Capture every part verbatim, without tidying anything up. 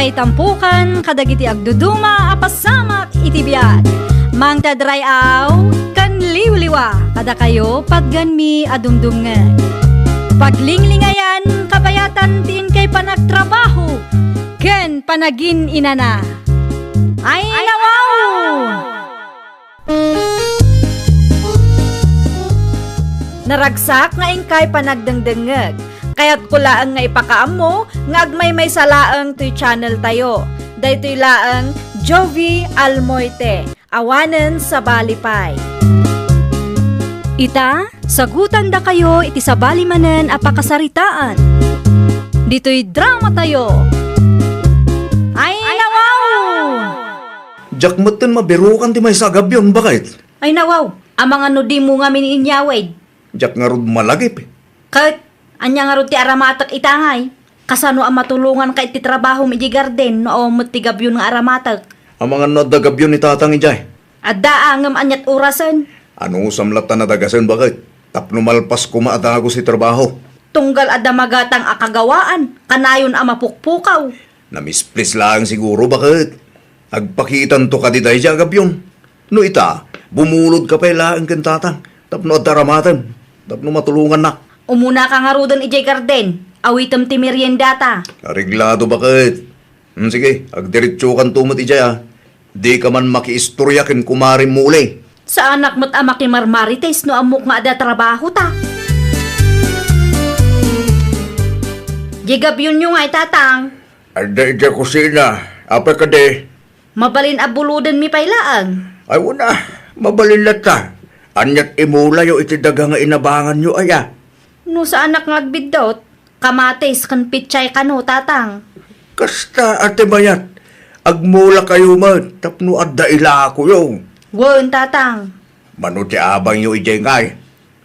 Itampukan kadagiti agduduma a pasamak iti biag. Mangted ray-aw ken liwliwa kadakayo patganmi a dumdumngeg. Paglinglingayan kabayatan ti inkay panagtrabaho ken panagin-inana. Ay, nawaw! Naragsak nga inkay panagdengdengngeg. Kayatko laeng nga ipakaammo nga agmaymaysa laeng toy channel tayo. Daytoy laeng Jovi Almoite, awanen sabali pay. Ita, sagutandakayo iti sabali manen a pakasaritaan. Ditoy drama tayo. Ay, nawaw! Diak metten mabirukan ti maysa a gabion, baket. Ay, nawaw, amangan no dimo ngamin inyawid. Diak ngarud malagip. Ket, ania ngarud ti aramatek ita ngay? Kasano a matulonganka iti trabahom idiay garden no awan met ti gabion nga aramatek? Amangan no adda gabion ni Tatang idiay. Adda a, ngem aniat orasen? Anusam latta nadagasen, baket. Tapno malpas koma a dagus ti trabaho. Tunggal adda magatang a kagawaan, kanayon a mapukpukaw. Namisplis laeng siguro, baket. Agpakitanto kadi daydiay a gabion. No ita, bumulodka pay laeng ken Tatang tapno adda aramatem, tapno matulongannak. Umunaka ngaruden idiay garden, awitem ti meriendata. Areglado, baket. Hmm, sige, agdiretsokanto met idiay, a. Dika man makiistoria ken kumarem Muli. Saanak met a makimarmarites no ammok nga adda trabahota. Diay gabionyo ngay, Tatang? Adda idiay kusina. Apay kadi? Mabalin a bulodenmi pay laeng. Ay, wen a, mabalin latta. Aniat imulayo iti daga nga inabanganyo aya? No saanak nga agbiddut, kamatis ken pitsay kano, Tatang. Kasta a ti mayat, agmulakayo met tapno adda ilakoyo. Wen, Tatang. Mano ti abangyo idiay ngay?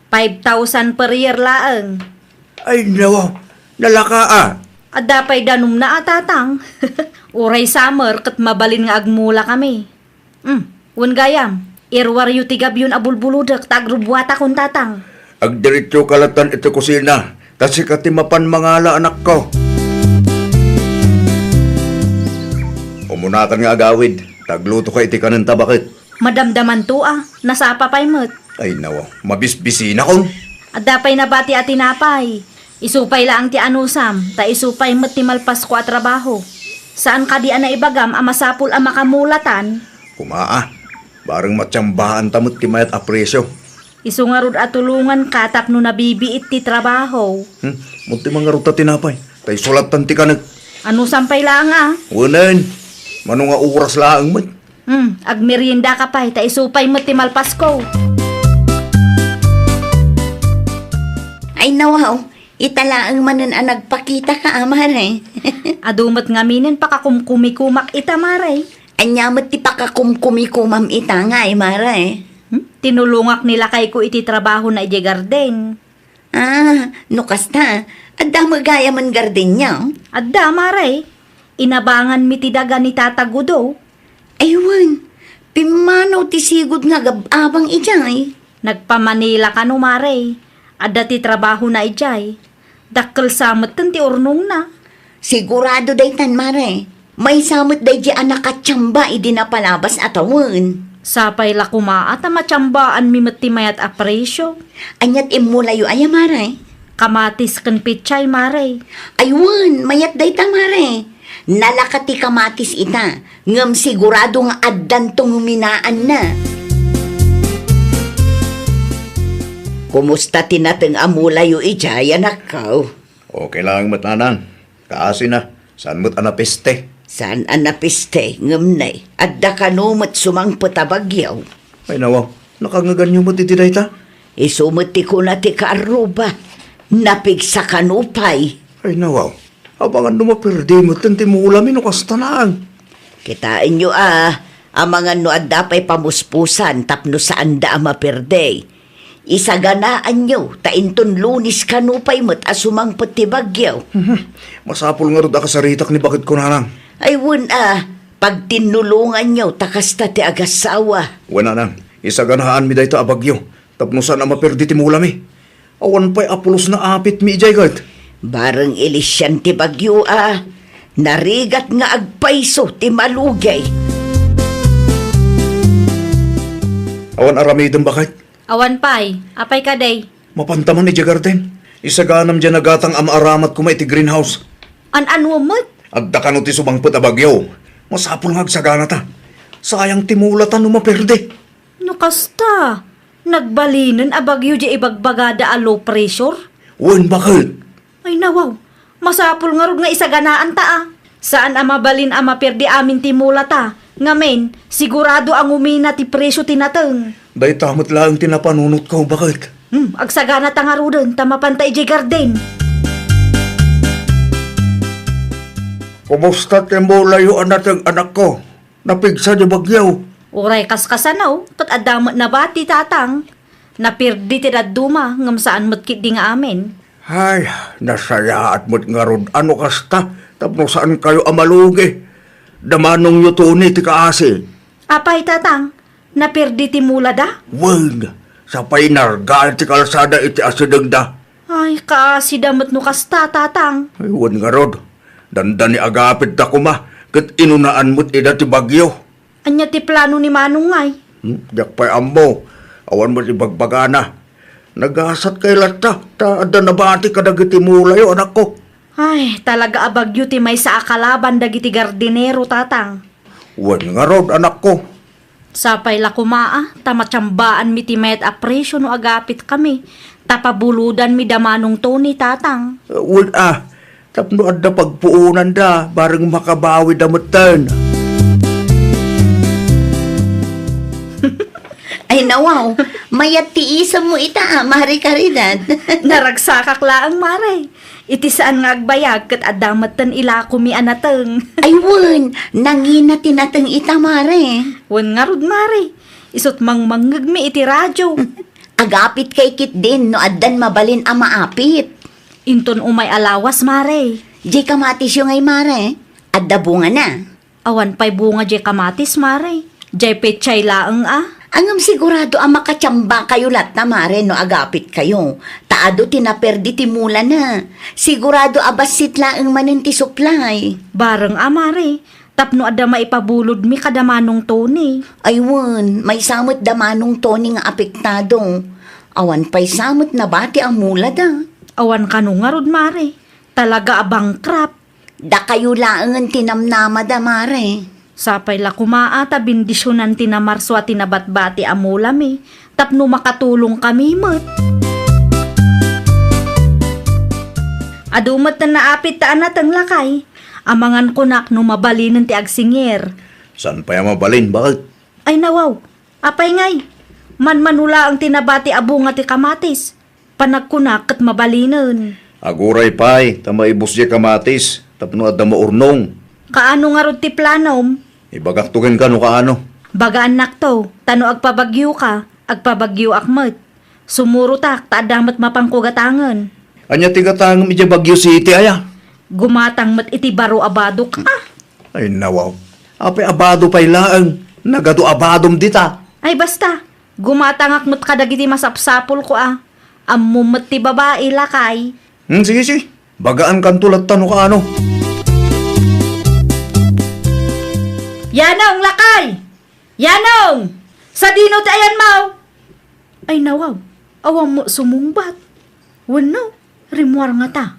Five thousand per year laeng. Ay, nawa, nalaka a. Adda pay danumna a, Tatang. Uray summer ket mabalin nga agmulakami. Hmm, wen gayam, iruaryo ti gabion a bulbulodek ta agrubbuatakon, Tatang. Agdiretsoka lattan iti kusina, ta sika ti mapan mangala, anakko. Umunakan nga agawid, ta aglutoka iti kanenta, baket. Madamdamanto a, nasapa pay met. Ay, nawa, mabisbisinakon. Adda pay nabati a tinapay. Isu pay laeng ti anusam, ta isu pay met ti malpasko a trabaho. Saan kadi a naibagam a masapul a makamulatan? Koma a, bareng matiambaanta met ti mayat a presio. Isu ngarud a tulonganka tapno nabibiit ti trabaho. Hmm, munti man ngarud ta tinapay, ta isu lattan ti kanek. Anusam pay laeng a? Wenen, mano nga oras laeng met? Hmm, agmeriendaka pay, ta isu pay met ti malpasko. Ay, nawa, oh, ita laeng manen a nagpakitaka, a, mare. Adu met ngaminen pakakumkumikomak ita, mare. Ania met ti pakakumkumikomam ita ngay, mare? Hmm? Tinulongak ni lakayko iti trabahona idiay garden. Ah, no kasta, adda met gayamen gardenyo? Adda, mare. Inabanganmi ti daga ni Tata Gudo. Ay wen, pimmanaw ti sigud nga agab-abang idiay. Nagpa-Manila kano, mare. Adda ti trabahona idiay. Dakkel sa metten ti urnongna. Sigurado daytan, mare. Maysa met daydiay a nakatiamba idi napalabas a tawen. Sapay la koma a ta matiambaanmi met ti mayat a presyo. Aniat immulayo aya, mare? Kamatis ken pitsay, mare. Ay wen, mayat dayta, mare. Nalaka ti kamatis ita, ngem sigurado nga addanto nguminaanna. Kumusta ti nateng a mulayo idiay, anakko? Okay lang met, nanang. Kaasina, saan met a napeste? Saan a napeste, ngem nay, adda kano met sumangpet a bagyo. Ay, nawaw, nakangeganyo met iti dayta? Isu met ti kuna ti kaarruba, napigsa kano pay. Ay, nawaw, abangan no maperdi metten ti mulami no kasta naan. Kitaenyo a, amangan no adda pay pamuspusan tapno saanda a maperdi. Isaganaanyo, ta inton Lunes kano pay met a sumangpet ti bagyo. Mhm. Masapul ngarud a kasaritak ni baketko, nanang. Ay, wen a, pagtinnulonganyo, ta kasta ti agassawa. Wen, nanang, isaganaanmi dayta a bagyo, tapno saan a maperdi ti mulami. Awan pay a pulos nga apitmi idiay ket. Bareng ilisian ti bagyo a, Narigat nga agpayso ti malugi. Awan aramidem, baket? Awan pay. Apay kadi? Mapanta man idiay garden. Isaganam diay nagatang a maaramat koma iti greenhouse. An-anuem met? Adda kano ti sumangpet a bagyo. Masapul nga agsaganata. Sayang ti mulata no maperdi. No kasta, nagbalinen a bagyo diay ibagbagada a low pressure? Wen, baket? Ay, nawaw. Masapul ngarud nga isaganaanta, a. Saan a mabalin a maperdi amin ti mulata. Ngamin, sigurado a ngumina ti presyo ti nateng. Dayta met laeng ti napanunotko, baket? Hmm, agsaganata ngaruden ta mapanta idiay garden. Kumusta ti mulayo a nateng, anakko? Napigsa diay bagyo? Uray kaskasano, ket adda met nabati, tatang. Naperdi ti dadduma, ngem saan met ketdi nga amin. Ay, nasayaat met ngarud a no kasta, tapno saankayo a malugi. Da manongyo Tony ti kaasi. Apay, tatang, naperdi ti mulada? Wen, sapay nargaan ti kalsada iti asidegda. Ay, kaasida met no kasta, tatang. Ay, wen ngarud, dandani agapitda koma, ket inunaan met ida ti bagyo. Ania ti plano ni Manong ngay? Hmm, diak pay ammo. Awan met ibagbagana. Nagasatkay latta, ta adda nabati kadagiti mulayo, anakko. Ay, talaga a bagyo ti maysa a kalaban dagiti gardinero, tatang. Wen ngarud, anakko. Sapay la koma a, ta matsamba-anmi ti mayat a presyo no agapitkami, ta pabulodanmi da Manong Tony, tatang. Wen a, tapno adda pagpuonanda, bareng makabawida metten. Ay, nawaw, mayat ti isemmo ita, a, Mare Caridad. Naragsakak laeng, Mare. Iti saan nga agbayag, ket adda metten ilakomi a nateng. Ay, wen, nangina ti nateng ita, Mare. Wen ngarud, Mare. Isut' mangmangngegmi iti radio. Agapitkay ketdin no addan mabalin a maapit. Inton umay a lawas, Mare. Diay kamatisyo ngay, Mare. Adda bungana. Awan pay bunga diay kamatis, Mare. Diay petsay laeng a. Ngem sigurado a makatsambakayo latta, Mare, no agapitkayo. Ta adu ti naperdi ti mulana. Sigurado a bassit laeng manen ti supply. Bareng a, Mare. Tapno adda maipabulodmi kada Manong Tony. Ay wen, maysa met da Manong Tony nga apektado. Awan pay sa met nabati a mulada. Awan kano ngarud, Mare. Talaga a bankrupt. Dakayo laengen ti namnamada, Mare. Sapay la koma a ta bendisionan ti namarso a ti nabatbati a mulami tapno makatulongkami met. Adu met ti naapit ta a nateng, lakay. Amangan kunak no mabalinen ti agsingir. Saan pay a mabalin, baket? Ay, nawaw. Apay ngay? Manmano laeng ti nabati a bunga ti kamatis. Panagkunak ket mabalinen. Aguray pay, ta maibus diay kamatis, tapno adda maurnong. Kaano ngarud ti planom? Ibagakto kenka no kaano. Bagaannakto, ta no agpabagyoka, agpabagyoak met. Sumurotak, ta adda met mapanko gatangen. Ania ti gatangem idiay Baguio City, aya? Gumatang met iti baro a badok, a. Ay, nawaw. Apay a bado pay laeng, nagadu a badom dita. Ay, basta, gumatangak met kadagiti masapsapulko, a. Ammom met ti babai, lakay. Hmm, sige, sige. Bagaankanto latta no kaano. Yanong, lakay! Yanong! Sadino ti ayanmo? Ay, nawaw, awan met sumungbat. Wenno, rimmuar ngata.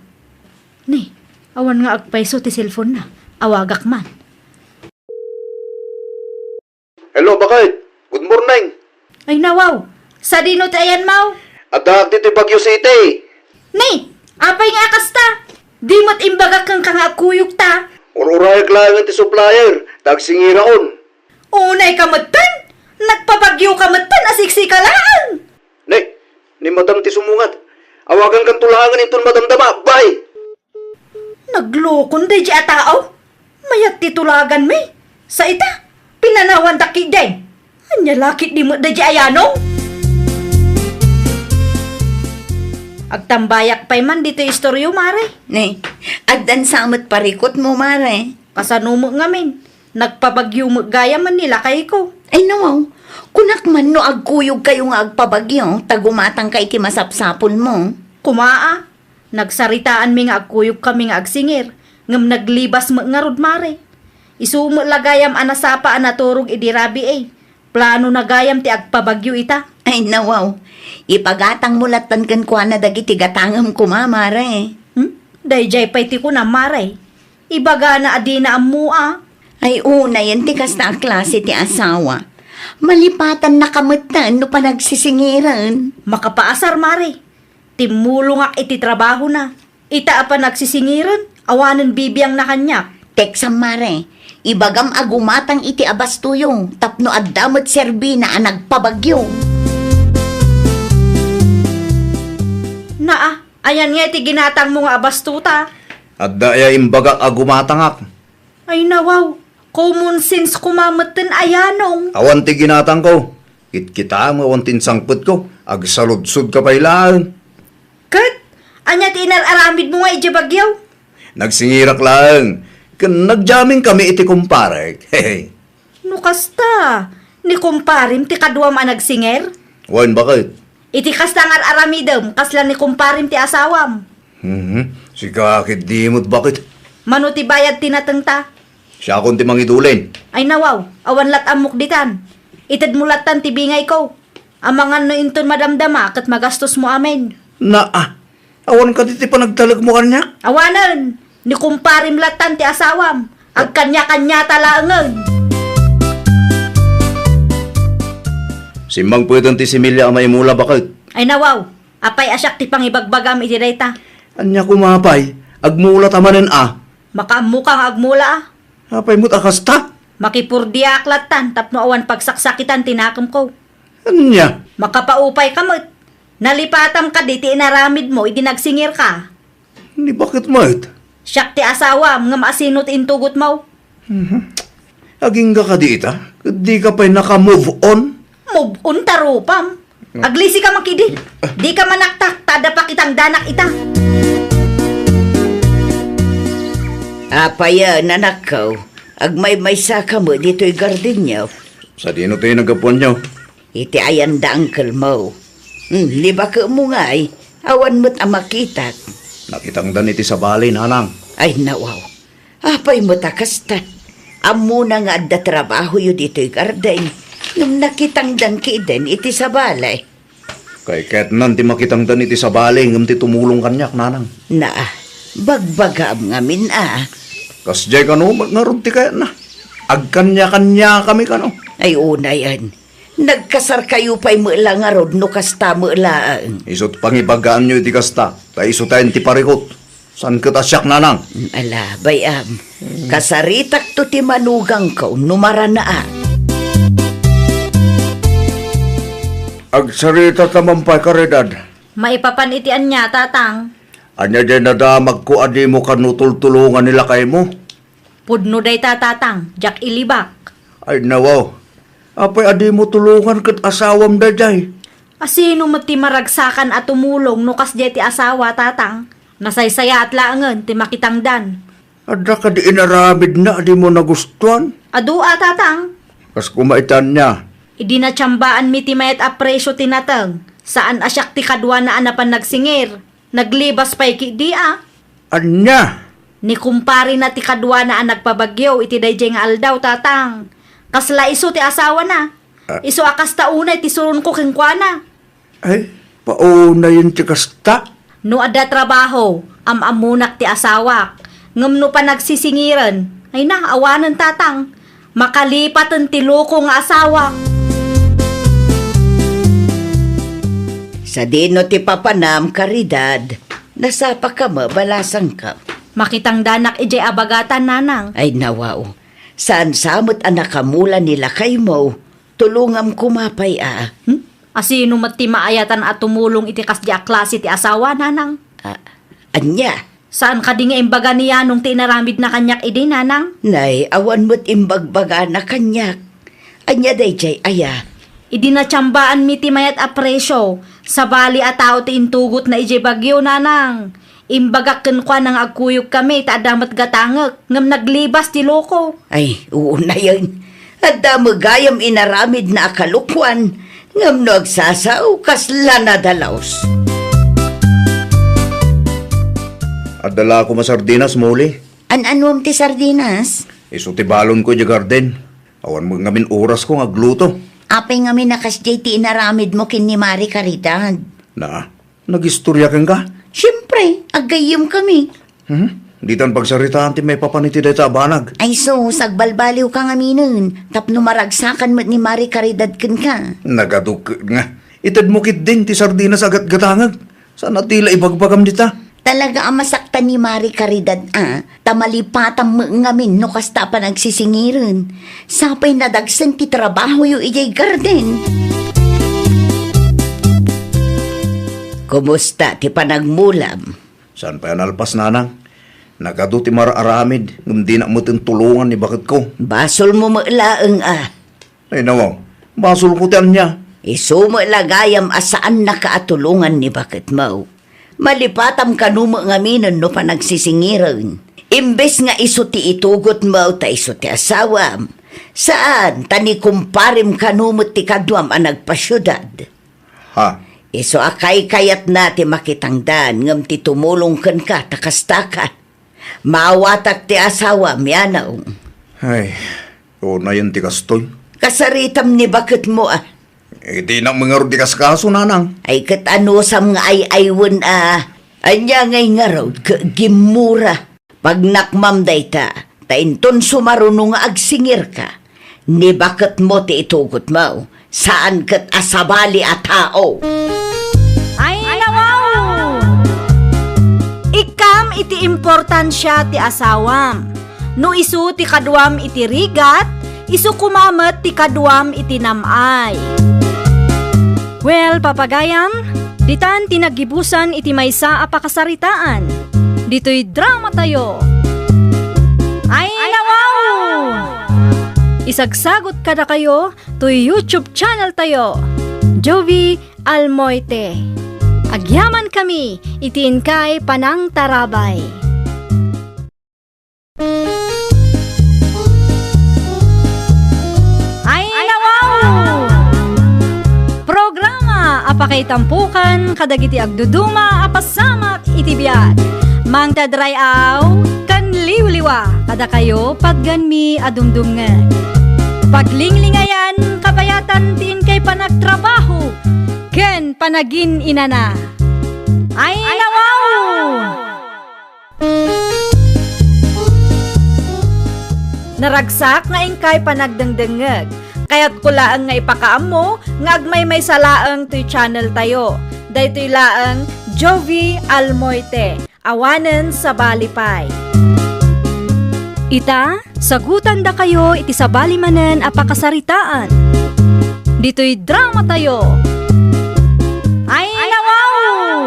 Ni, awan nga agpayso ti cellphone-na. Awagak man. Hello, baket. Good morning. Ay, nawaw, sadino ti ayanmo? Addaak ditoy Baguio City. Ni, apay nga a kasta? Di met imbagak kenka nga agkuyogta? Ur-urayek laengen ti supplier, ta agsingirakon. Unayka metten? Nagpabagyoka metten a siksika laeng! Ne, ni madam ti sumungat. Awagankanto laengen inton madamdama. Bye! Naglokon daydi a tao. Mayat ti tulaganmi. Sa ita, pinanawandak ketdi. Ania la ketdi met daydi a Yanong? Agtambayak pay man ditoy istoryo, Mare. Ne, addan sa met parikutmo, Mare. Kasano met ngamin? Nagpabagyo met gayam ni lakayko. Ay, nawaw. Kunak man no agkuyogkayo nga agpabagyo, ta gumatangka iti masapsapulmo. Koma a, nagsaritaanmi nga agkuyogkami nga agsingir, Ngem naglibas met ngarud, Mare. Isu met la gayam a nasapa a naturog idi rabii. Planona gayam ti agpabagyo ita. Ay, nawaw. Ipagatangmo lattan kenkuana dagiti gatangem koma, Mare. Hmm? Daydiay pay ti kunam, Mare. Ibagana a dina ammo a. Ay, unayen ti kasta a klase ti asawa. Malipatannaka metten no panagsisingiren. Makapaasar, Mare. Timmulongak iti trabahona. Ita a panagsisingiren, awanen bibiangna kaniak. Teksam, Mare. Ibagam a gumatang iti abastoyo tapno adda met serbina a nagpabagyo. Naa, ayan nga iti ginatangmo nga abastota? Adda aya imbagak a gumatangak? Ay, nawaw, common sense koma metten ayanong. Awan ti ginatangko. Kitkitaem nga awan ti insangpetko, agsaludsodka pay laeng. Ket, ania ti inar-aramidmo nga idiay bagyo? Nagsingirak laeng, ken nagyamingkami iti kumparek. Hehe. No kasta, ni kumparem ti kaduam a nagsinger? Wen, baket? Iti kasta nga ar-aramidem, kasla ni kumparem ti asawam. Mhm. Sika ket di met, baket? Mano ti bayad ti natengta? Siakon ti mangidulin. Ay, nawaw, awan lat ammok ditan. Itedmo lattan ti bingayko. Amangan no inton madamdama ket magastosmo amin. Naa, awan kadi ti panagtalekmo kaniak? Awanen, ni kumparem lattan ti asawam. Agkaniakaniata laengen. Simmangpeten ti similya a maimula, baket. Ay, nawaw, apay a siak ti pangibagbagam iti dayta? Ania koma pay, agmulata manen a? Makaammoka nga agmula a. Apay met a kasta? Makipurdiaak lattan tapno awan pagsaksakitan ti nakemko. Ania? Makapaupayka met. Nalipatam kadi ti inaramidmo idi nagsingirka? Ni baket met? Siak ti asawam, ngem asino ti intugotmo? Mhm. Agingga kadi ita? Ket dika pay naka-move on? Move on ta rupam. Aglisika man kidi. Dika manaktak, ta adda pakitangdanak ita. Apayen, anakko, agmaymaysaka met ditoy gardenyo. Sadino ti naggapuanyo? Iti ayan da uncle mo. Hmm, libakemo ngay, awan met a makitak. Nakitangdan iti sabali, nanang. Ay, nawaw. Apay met a kasta? Ammona nga adda trabahoyo ditoy garden, ngem nakitangdan ketdin iti sabali. Kaiketnan ti makitangdan iti sabali ngem ti tumulong kaniak, nanang. Naa, bagbagaam ngamin a. Kasdiay kano, ngarud ti kayatna. Agkaniakaniakami kano. Ay, unayen. Nagkasarkayo pay met la ngarud no kasta met laeng. Isu't pangibagaanyo iti kasta, ta isu tayen ti parikut. Saan ket a siak, nanang? Ala, bay-am. Kasaritakto ti manugangko no maranaak. Agsaritata man pay, Caridad. Maipapan iti ania, Tatang? Ania diay nadamagko a dimo kano tultulongan ni lakaymo? Pudno dayta, Tatang, diak ilibak. Ay, nawaw. Apay a dimo tulongan ket asawam daydiay? Asino met ti maragsakan a tumulong no kasdiay ti asawa, Tatang? Nasaysayaat laengen ti makitangdan. Adda kadi inaramidna a dimo nagustuan? Adu a, Tatang. Kas koma iti ania? Idi natsiambaanmi ti mayat a presio ti nateng, saan a siak ti kaduana a napan nagsingir. Naglibas pay ketdi a. Ania? Ni kumparena ti kaduana a nagpabagyo iti daydiay nga aldaw, Tatang. Kasla isu ti asawana. Ah. Isu a kasta unay ti suronko kenkuana. Ay, paunayen ti kasta. No adda trabaho, am-ammonak ti asawak. Ngem no panagsisingiren, ay na, awanen, Tatang. Makalipaten ti loko nga asawa. Sadino ti papanam, Caridad? Nasapaka met, balasangko. Makitangdanak idiay abagatan, nanang. Ay, nawaw. Saan sa met a nakamula ni lakaymo? Tulongam koma pay a. Hmm? Asino met ti maayatan a tumulong iti kasdi a klase ti asawa, nanang? Ah, ania? Saan kadi nga imbaga ni Yanong ti inaramidna kaniak idi, nanang? Nay, awan met imbagbagana kaniak. Ania daydiay aya? Idi natsiambaanmi ti mayat a presyo, sabali a tao ti intugotna idiay bagyo, nanang. Imbagak kenkuana nga agkuyogkami ta adda met gatangek, ngem naglibas ti loko. Ay, unayen. Adda met gayam inaramidna a kalokuan, ngem no agsasao, kasla nadalus. Adda la koma sardinas, Molly. An-anuam ti sardinas? Isu ti balonko idiay garden. Awan met ngamin orasko nga agluto. Apay ngamin a kasdiay ti inaramidmo ken ni Mari Caridad? Na, nagistorya kenka? Siempre, aggayyemkami. Hmm? Ditan pagsaritaan ti maipapan iti dayta a banag. Ay sus, agbalbaliwka ngaminen, tapno maragsakan met ni Mari Caridad kenka. Nagadu ket nga. Itedmo ketdin ti sardinas a gatgatangek. Saan a ti la ibagbagam dita? Talaga a masaktan ni Mari Caridad a, ta malipatam met ngamin no kasta a panagsisingiren. Sapay nadagsen ti trabahoyo idiay garden. Kumusta ti panagmulam? Saan pay a nalpas, nanang? Nagadu ti mar-aramid, ngem dinak metten tulongan ni baketko. Basolmo met laeng a. Ay, nawaw. Basolko ti ania? Isu met la gayam a saannaka a tulongan ni baketmo. Malipatam kano met ngaminen no panagsisingiren. Imbes nga isu ti itugotmo ta isu ti asawam. Saan, ta ni kumparem kano met ti kaduam a nagpasiudad. Ha? Isu a kaykayatna ti makitangdan ngem ti tumulong kenka ta kastaka. Maawatak ti asawam, Yanong. Ay, unayen ti kastoy. Kasaritam ni baketmo a. Iti nak mangarud ti kaskaso, nanang. Ay ket anusam nga ay-aywen a. Ania ngay ngarud ket gimmura. Pagnakmam dayta, ta inton sumaruno nga agsingirka, ni baketmo ti itugotmo, saan ket a sabali a tao. Ay, nawaw! Ikkam iti importansia ti asawam. No isu ti kaduam iti rigat, isu koma met ti kaduam iti nam-ay. Well, papagayam, ditan ti naggibusan iti maysa a pakasaritaan. Ditoy dramatayo. Ay, nawaw! Isagsagot kadakayo toy YouTube channel tayo, Jovie Almoite. Agyamankami iti inkay panangtarabay. Ay, nawaw! Programa a pakaitampokan kadagiti agduduma a pasamak iti biag. Mangted ray-aw ken liwliwa kadakayo patganmi a dumdumngeg. Paglinglingayan, kabayatan ti inkay panagtrabaho ken panagin-inana. Ay, nawaw! Naragsak nga inkay panagdengdengngeg. Kayatko laeng nga ipakaammo nga agmaymaysa laeng toy channel tayo. Daytoy laeng Jovie Almoite, awanen sabali pay. Ita, sagutandakayo iti sabali manen a pakasaritaan. Ditoy dramatayo. Ay, nawaw!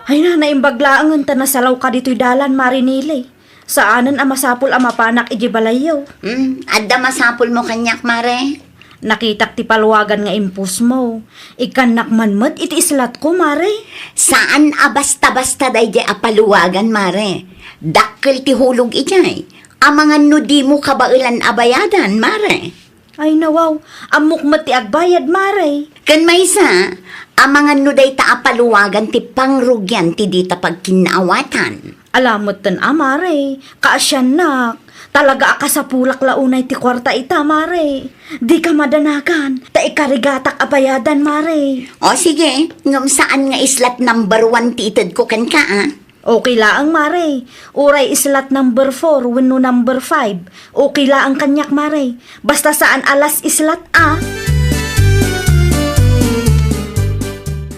Ay na, naimbag laengen ta nasalawka ditoy dalan, Mare Nili. Saanen a masapul a mapanak idiay balayyo. Hmm, adda masapulmo kaniak, Mare? Nakitak ti paluagan nga impostmo. Ikkannak man met iti islatko, Mare. Saan a basta-basta daydiay a paluagan, Mare. Dakkel ti hulog idiay. Amangan no dimo kabaelan a bayadan, Mare. Ay, nawaw, ammok met ti agbayad, Mare. Ken maysa, amangan no dayta a paluagan ti pangrugian ti dita pagkinnaawatan. Ala metten a, Mare, kaasiannak. Talaga a kasapulak la unay ti kuarta ita, Mare. Dika madanagan, ta ikarigatak a bayadan, Mare. O sige, ngem saan nga islat number one ti itedko kenka, a? Okay laeng, Mare. Uray islat number four wenno number five. Okay laeng kaniak, Mare. Basta saan a last islat, a.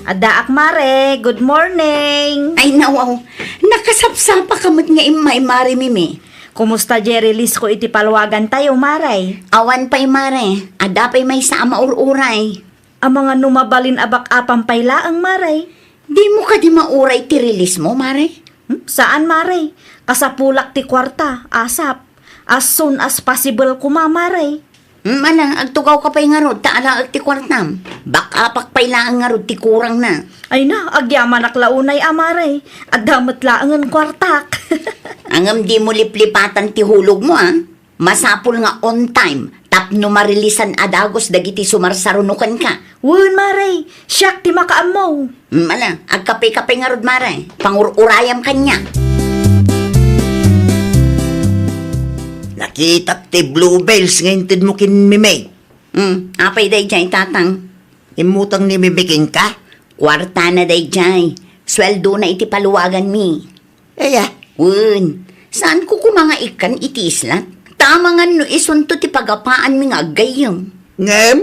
Addaak, Mare. Good morning. Ay, nawaw. Nakasapsapaka met nga immay, Mare Mimi. Kumusta diay release ko iti paluagan tayo, Mare? Awan pay, Mare. Adda pay maysa a maur-uray. Amangan no mabalin a back-upan pay laeng, Mare. Dimo kadi mauray ti release mo, Mare? Hmm? Saan, Mare. Kasapulak ti kuarta, asap. As soon as possible koma, Mare. Hmm, ala, agtugawka pay ngarud, ta alaek ti kuartam. Back-upak pay laeng ngarud ti kurangna. Ay na, agyamanak la unay a, Mare. Adda met laengen kuartak. Ngem dimo liplipatan ti hulogmo, a. Masapul nga on time tapno marilisan a dagus dagiti sumarsaruno kenka. Wen, Mare, siak ti makaammo. Mm, ala, agkape-kape ngarud, Mare. Pangur-urayam kaniak. Kitak ti bluebells nga intedmo ken Mimi. Hmm, apay daydiay, Tatang? Immutang ni Mimi kenka? Kuartana daydiay. Sueldona iti paluwaganmi. Aya? Wen, saanko koma nga ikkan iti isla? Ta amangan no isunto ti pagapaanmi nga aggayyem. Ngem?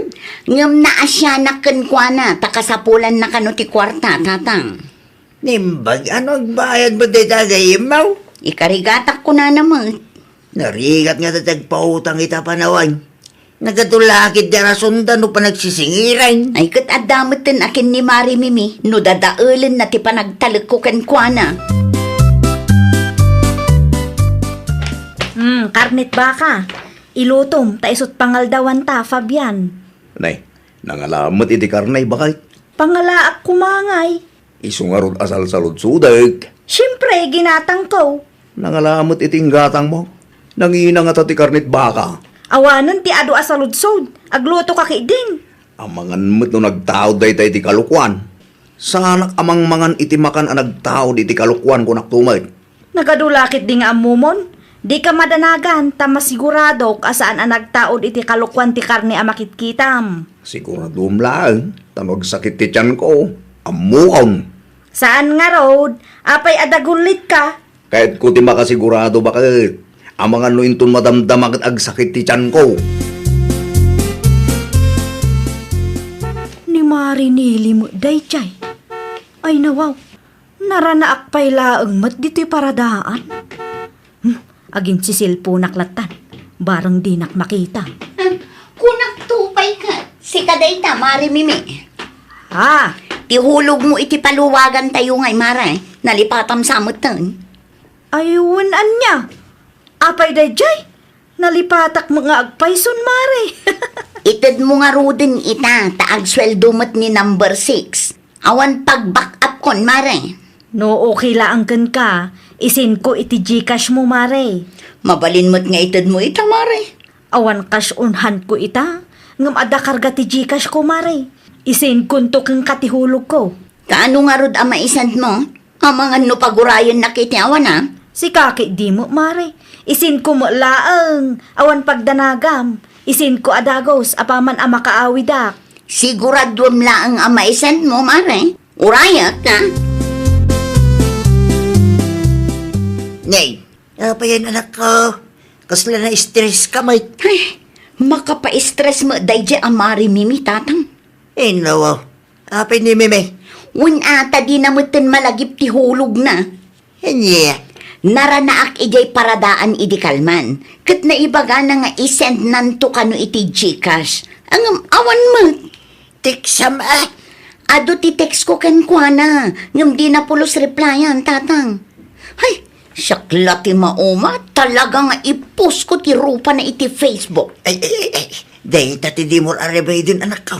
Ngem naasianak kenkuana, ta kasapulanna kano ti kuarta, Tatang. Naimbag, no agbayadmo dayta gayyemmo? Ikarigatak kunana met. Narigat ngata ti agpautang ita panawen. Nagadu la ketdi a rasonda no panagsisingiran. Ay, ket adda metten a ken ni Mari Mimi no dadaelenna ti panagtalekko kenkuana. Hmm, karnet baka. Ilutom, ta isut' pangaldawanta, Fabian. Nay, nangala met iti karne, baket. Pangalaak koma ngay. Isu ngarud a salsaludsodek. Siempre, ginatangko. Nangala met iti inggatangmo. Nangina ngata ti karnet baka. Awanen ti adu a saludsod. Aglutoka ketdin. Amangan met no nagtaud dayta iti kalokuan. Saanak a mangmangan iti makan a nagtaud iti kalokuan, kunak to met. Nagadu la ketdi nga ammomon? Dika madanagan, ta masiguradok a saan a nagtaud iti kalokuan ti karne a makitkitam. Siguraduem laeng, ta no agsakit ti tianko, ammoam. Saan ngarud, apay a dagullitka? Kayatko ti makasigurado, baket. Amangan no inton madamdama ket agsakit ti tianko. Ni Mari Nili met daydiay. Ay, nawaw. Naranaak pay laeng met ditoy paradaan. Hmm, aginsiselponak lattan. Bareng dinak makita. Hmm, kunak to pay ket. Sika dayta, Mari Mimi. Ah. Ti hulogmo iti paluwagantayo ngay, Mare. Nalipatam sa metten. Ay, wen ania? Apay daydiay? Nalipatak met nga agpayson, Mare. Itedmo ngaruden ita, ta agsueldo met ni number six. Awan pag-back up kon, Mare. No okay laeng kenka, isenko iti GCash mo, Mare. Mabalin met nga itedmo ita, Mare. Awan cash on hand ko ita, ngem adda karga ti GCash ko, Mare. Isenkonto kenka ti hulogko. Kaano ngarud a maisend mo? Amangan no pagurayennak iti awan, a? Sika ketdi met, Mare. Isenko met laeng, awan pagdanagam. Isenko a dagus apaman a makaawidak. Siguraduem laeng a maisend mo, Mare. Urayek, a? Nay, apayen, anakko? Kasla na-stress ka met. Ay, makapa-stress met daydiay a Mari Mimi, Tatang. Ay, nawaw. Apay ni Mimi? Wen a, ta dina metten malagip ti hulogna. Ania? Naranaak idiay paradaan idi kalman, ket naibagana nga isendnanto kano iti GCash. Ngem awan met. Teksam a? Adu ti text ko kenkuana, ngem dina pulos replyan, Tatang. Hay, siak la ti mauma, talaga nga i-post ko ti rupana iti Facebook. Ay, ay, ay, ay. Dayta ti dimo a-rebayden, anakko.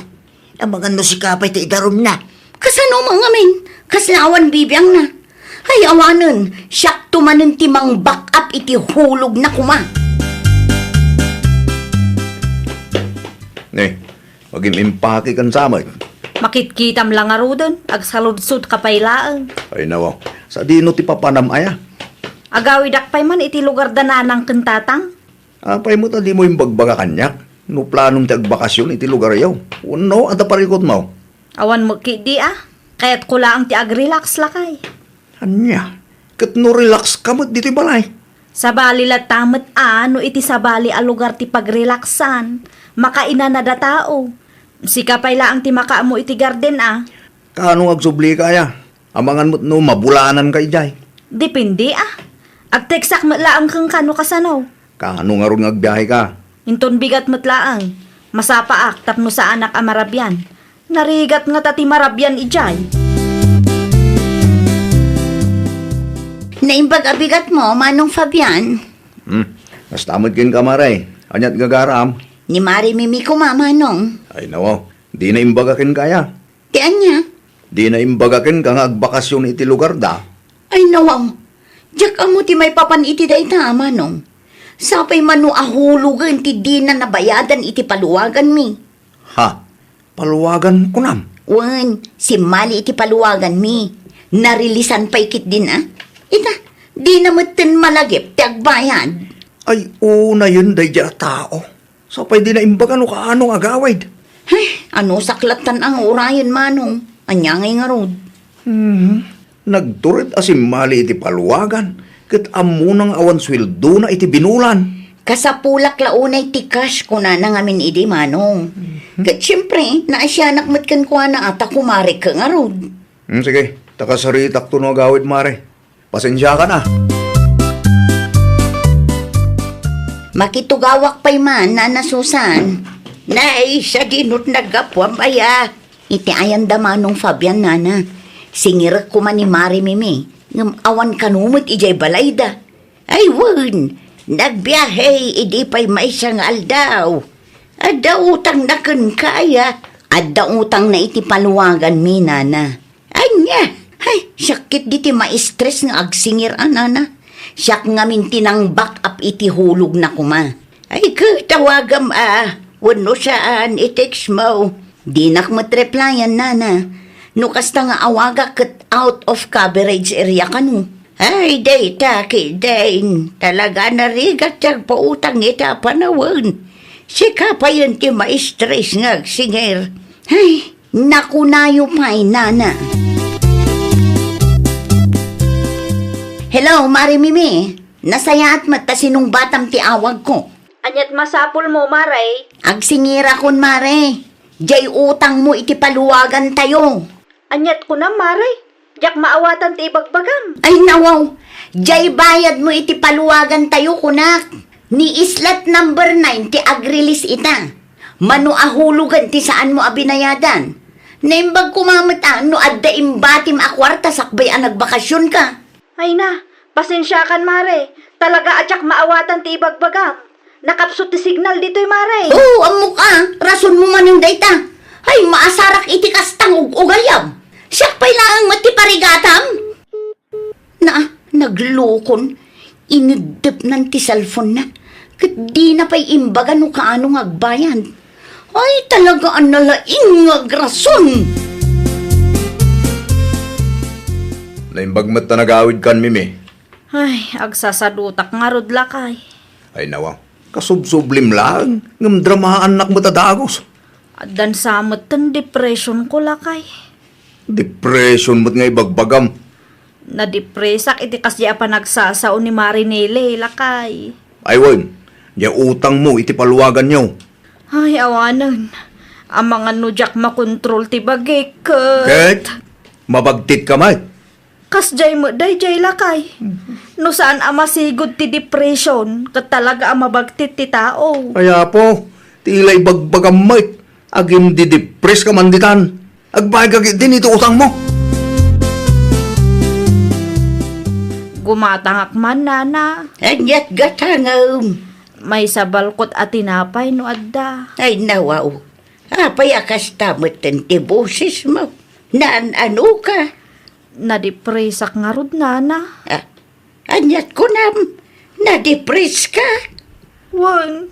Amangan no sika pay ti idarumna. Kasano met ngamin? Kasla awan bibiangna. Ay, awanen, siakto manen ti mang-back up iti hulogna koma. Ne, magim-impake ken samet. Makitkitam la ngaruden, agsaludsodka pay laeng. Ay, nawaw. Sadino ti papanam aya? Agawidak pay man iti lugar da nanang ken tatang. Apay met a dimo imbagbaga kaniak no planom ti agbakasyon iti lugaryo? Wenno, adda parikutmo? Awan met ketdi a. Kayatko laeng ti agrelax, lakay. Ania? Ket no relax ka met ditoy balay? Sabali latta met a no iti sabali a lugar ti pagrelaxan, makainanada tao. Sika pay laeng ti makaammo iti garden a. Kaano nga agsublika aya? Amangan met no mabulananka idiay. Depende a. Agteksak met laeng kenka no kasano. Kaano ngarud nga agbiaheka? Inton bigat met laeng. Masapaak tapno saanak a marabian. Narigat ngata ti marabian idiay. Naimbag a bigatmo, Manong Fabian. Hmm. Kasta met kenka, Mare. Ania't gagaram? Ni Mare Mimi koma, Manong. Ay, nawaw. Dina imbaga kenka aya? Ti ania? Dina imbaga kenka nga agbakasyon iti lugarda? Ay, nawaw. Diak ammo ti maipapan iti dayta, Manong. Sapay mano a hulogen ti dina nabayadan iti paluwaganmi. Ha? Paluwagan kunam? Wen, simmali iti paluwaganmi. Narilisan pay ketdin a. Ita, dina metten malagip ti agbayad. Ay, unayen daydiay a tao. Sapay di naimbaga no kaano nga agawid. Ay, anusak lattan a nga urayen, Manong. Ania ngay ngarud? Mhm. Nagtured a simmali iti paluagan, ket ammona nga awan sueldona iti binulan. Kasapulak la unay ti cash, kunana ngamin idi, Manong. Mhm. Ket siempre, naasianak met kenkuana a ta kumarek ngarud. Hmm, sige, ta kasaritakto no agawid, Mare. Pasensiakan a. Makitugawak pay man, Nana Susan. Nay, sadinot naggapuam aya? Iti ayan da Manong Fabian, Nana. Singirek koma ni Mari Mimi, ngem awan kano met idiay balayda. Ay wen, nagbiahe idi pay maysa nga aldaw. Adda utangna kenka aya? Adda utangna iti paluaganmi, Nana. Ania? Ay, siak ketdi ti maistres nga agsingir a, Nana. Siak ngamin ti nang-back up iti hulogna koma. Ay, ket awagam a, wenno saan, i-text mo. Dinak met replyan, Nana. No kasta nga awagak ket out of coverage area kano. Ay, dayta ketdin. Talaga narigat ti agpautang ita a panawen. Sika payen ti maistres nga agsingir. Ay, nakunayo pay, Nana. Hello, Mari Mimi. Nasayaat met ta sinungbatam ti awagko. Aniat masapulmo, Mare? Agsingirakon, Mare. Diay utangmo iti paluagantayo. Aniat kunam, Mare? Diak maawatan ti ibagbagam. Ay, nawaw. Diay bayadmo iti paluagantayo, kunak. Ni slot number nine ti ag-release ita. Mano a hulogen ti saanmo a binayadan. Naimbag koma met a no adda imbatim a kuarta sakbay a nagbakasionka. Ay na, pasensiakan, Mare. Talaga a diak maawatan ti ibagbagam. Nakapsut ti signal ditoy, Mare. Oo, ammok a. Rasonmo manen dayta. Ay, maasarak iti kastang ug-ugayam. Siak pay laeng met ti parigatam. Na, naglukon. Ineddepnan ti cellphone-na. Ket dina pay imbaga no kaano nga agbayad. Ay, talaga a nalaing nga agrason! Naimbag met ta nagawidkan, Mimi. Ay, agsasadutak ngarud, lakay. Ay, nawa. Kasubsublim laeng, ngem dramaannak met a dagus. Addan sa met ten depression ko, lakay. Depression met nga ibagbagam. Nadepresak iti kasdiay a panagsasao ni Mari Nele, lakay. Ay wen, diay utangmo iti paluaganyo. Ay, awanen. Amangan no diak makontrol ti bagik, ket... Ket? Mabagtitka met? Kasdiay met daydiay, lakay. No saan a masigud ti depression, ket talaga a mabagtit ti tao. Ay, Apo, ti ila ibagbagam met, agin-didepress ka man ditan. Agbayadka ketdin iti utangmo. Gumatangak man, Nana. Aniat gatangem? Maysa balkot a tinapay no adda. Ay, nawaw. Apay a kasta metten ti bosesmo? Naan-ano ka? Nadepresak ngarud, Nana. Ah, aniat kunam? Nadepres ka? Wen,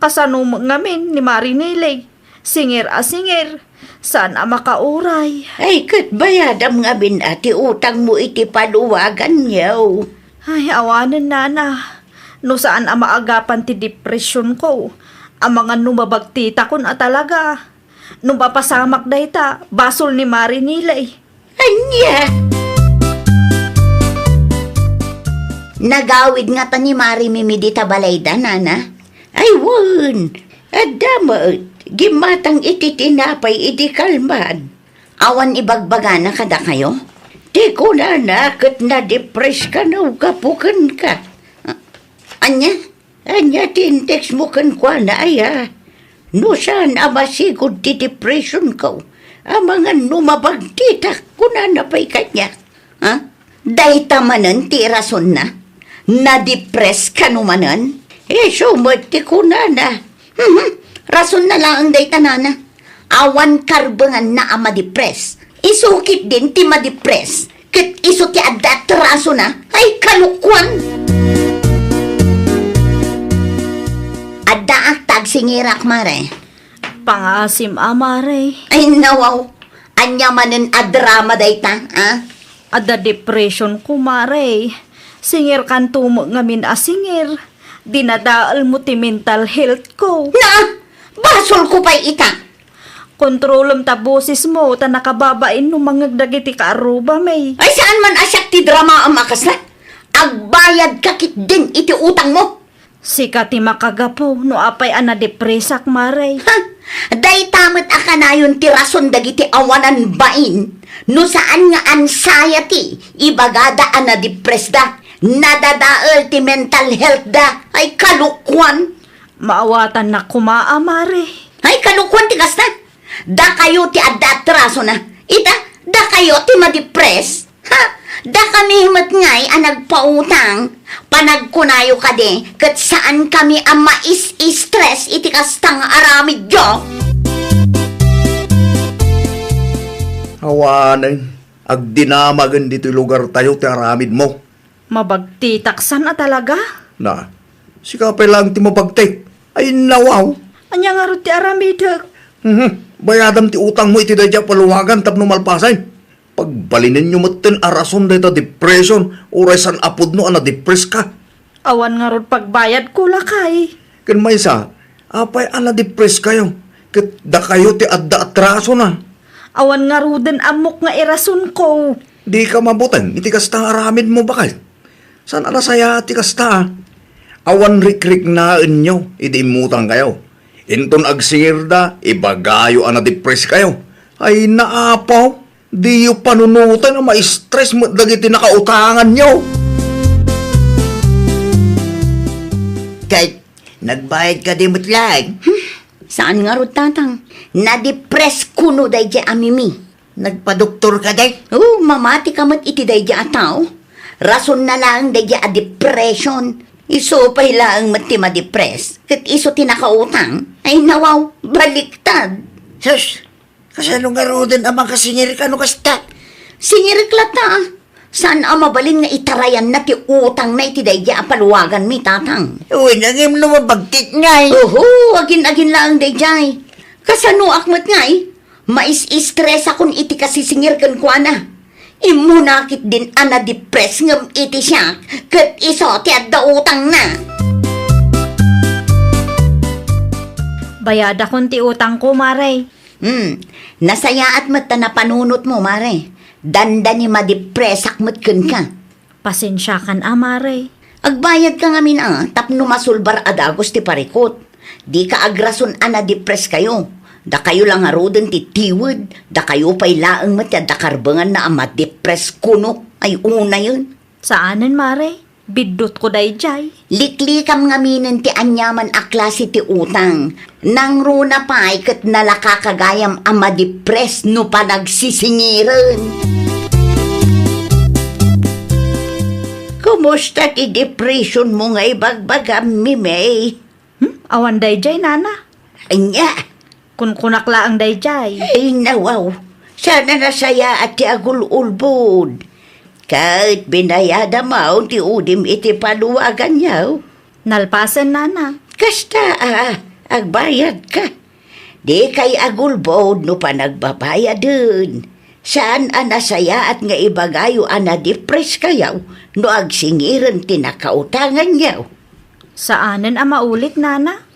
kasano met ngamin ni Mari Nele? Singir a singir, saan a makauray. Ay, ket bayadam ngamin a ti utangmo iti paluaganyo. Ay, awanen, Nana. No saan a maagapan ti depression ko, amangan no mabagtitakon a talaga. No mapasamak dayta, basol ni Mari Nele. Ania? Nagawid ngata ni Mari Mimi dita balayda, Nana? Ay, wen. Adda met. Gimmatang iti tinapay idi kalman. Awan ibagbagana kadakayo? Ti kunana ket nadepress kano gapu kenka. Ania? Ania ti in-text mo kenkuana, aya? No saan a masigud ti depression ko, amangan no mabagtitak, kunana pay kaniak. Ha? Dayta manen ti rasonna? Nadepress kano manen? Isu met ti kunana. Mhm. Rasonna laeng dayta, Nana. Awan karbenganna a madepress. Isu ketdin ti madepress. Ket isu ti adda atrasona. Ay, kalokuan! Addaak ta agsingirak, Mare. Pangaasim a, Mare. Ay, nawaw. Ania manen a drama dayta, a? Adda depression ko, Mare. Singirkanto met ngamin a singir. Dinadaelmo ti mental health ko. Na! Basolko pay ita! Kontrolem ta bosesmo ta nakababain no mangngeg dagiti kaarrubami. Ay, saan man a siak ti dramaam a kasla? Agbayadka ketdin iti utangmo. Sika ti makagapu no apay a nadepresak, Mare. Ha! Dayta met a kanayon ti rason dagiti awanan bain no saan nga anxiety, ibagada a nadepresda, nadadael ti mental healthda. Ay, kalokuan! Maawatannak koma a, Mare. Ay, kalokuan ti kasta! Dakayo ti adda atrasona. Ita, dakayo ti madepres. Ha? Dakami met ngay a nagpautang. Panagkunayo kadi ket saankami a mais-stress iti kasta nga aramidyo. Awanen, agdinamagen ditoy lugartayo ti aramidmo. Mabagtitak san a talaga? Na, sika pay laeng ti mabagtik. Ay, nawaw. Ania ngarud ti aramidek? Mhm. Bayadam ti utangmo iti daydiay a paluagan tapno malpasen. Pagbalinenyo metten a rason dayta depression, uray saan a pudno a nadepreska. Awan ngarud pagbayadko, lakay. Ken maysa, apay a nadepreskayo? Ket dakayo ti adda atrasona. Awan ngaruden ammok nga irasonko. Dika mabuteng iti kasta nga aramidmo, bakay. Saan a nasayaat ti kasta, a? Awan rikriknaenyo idi immutangkayo. Inton agsingirda, ibagayo a nadepreskayo. Ay, naapaw, diyo panunoten a ma-stress met dagiti nakautanganyo. Ket nagbayad kadi met laeng? Hmm, saan ngarud, Tatang? Nadepres kuno daydiay a Mimi. Nagpadoktor kadi? Oo, mamati ka met iti daydiay a tao. Rasonna laeng daydiay a depression. Isu pay laeng met ti madepres. Ket isu ti nakautang. Ay, nawaw, baliktad. Sus, kasano ngaruden a makasingirka no kasta? Singirek latta, a. Saan a mabalin nga itarayanna ti utangna iti daydiay a paluaganmi, Tatang? Uy, nangem no mabagtik ngay. Oho, agin-agin laeng daydiay. Kasanoak met ngay? Mais-stressakon iti kasisingir kenkuana. Immuna ketdin a nadepres ngem iti siak ket isu ti adda utangna. Bayadakon ti utangko, Mare. Hmm, nasayaat met ta napanunotmo, Mare. Dandani madepresak met kenka. Pasensiakan a, Mare. Agbayadka ngamin a tapno masulbar a dagus ti parikut. Dika agrason a nadepreskayo. Dakayo la ngaruden ti tiwed, dakayo pay laeng met ti adda karbenganna a madepres kuno. Ay, unayen. Saanen, Mare. Biddutko daydiay. Liklikam ngaminen ti aniaman a klase ti utang. Nangruna pay ket nalaka ka gayam a madepres no panagsisingiren. Kumusta ti depressionmo nga ibagbagam, Mimey? Hmm? Awan daydiay, Nana. Ania? Kunkunak laeng daydiay. Ay, nawaw. Saan a nasayaat ti agul-ulbod. Ket binayadam ti udim iti paluaganyo. Nalpasen, Nana. Kasta a, agbayadka. Dikay agulbod no panagbabayaden. Saan a nasayaat nga ibagayo a nadepreskayo no agsingiren ti nakautanganyo. Saanen a maulit, Nana.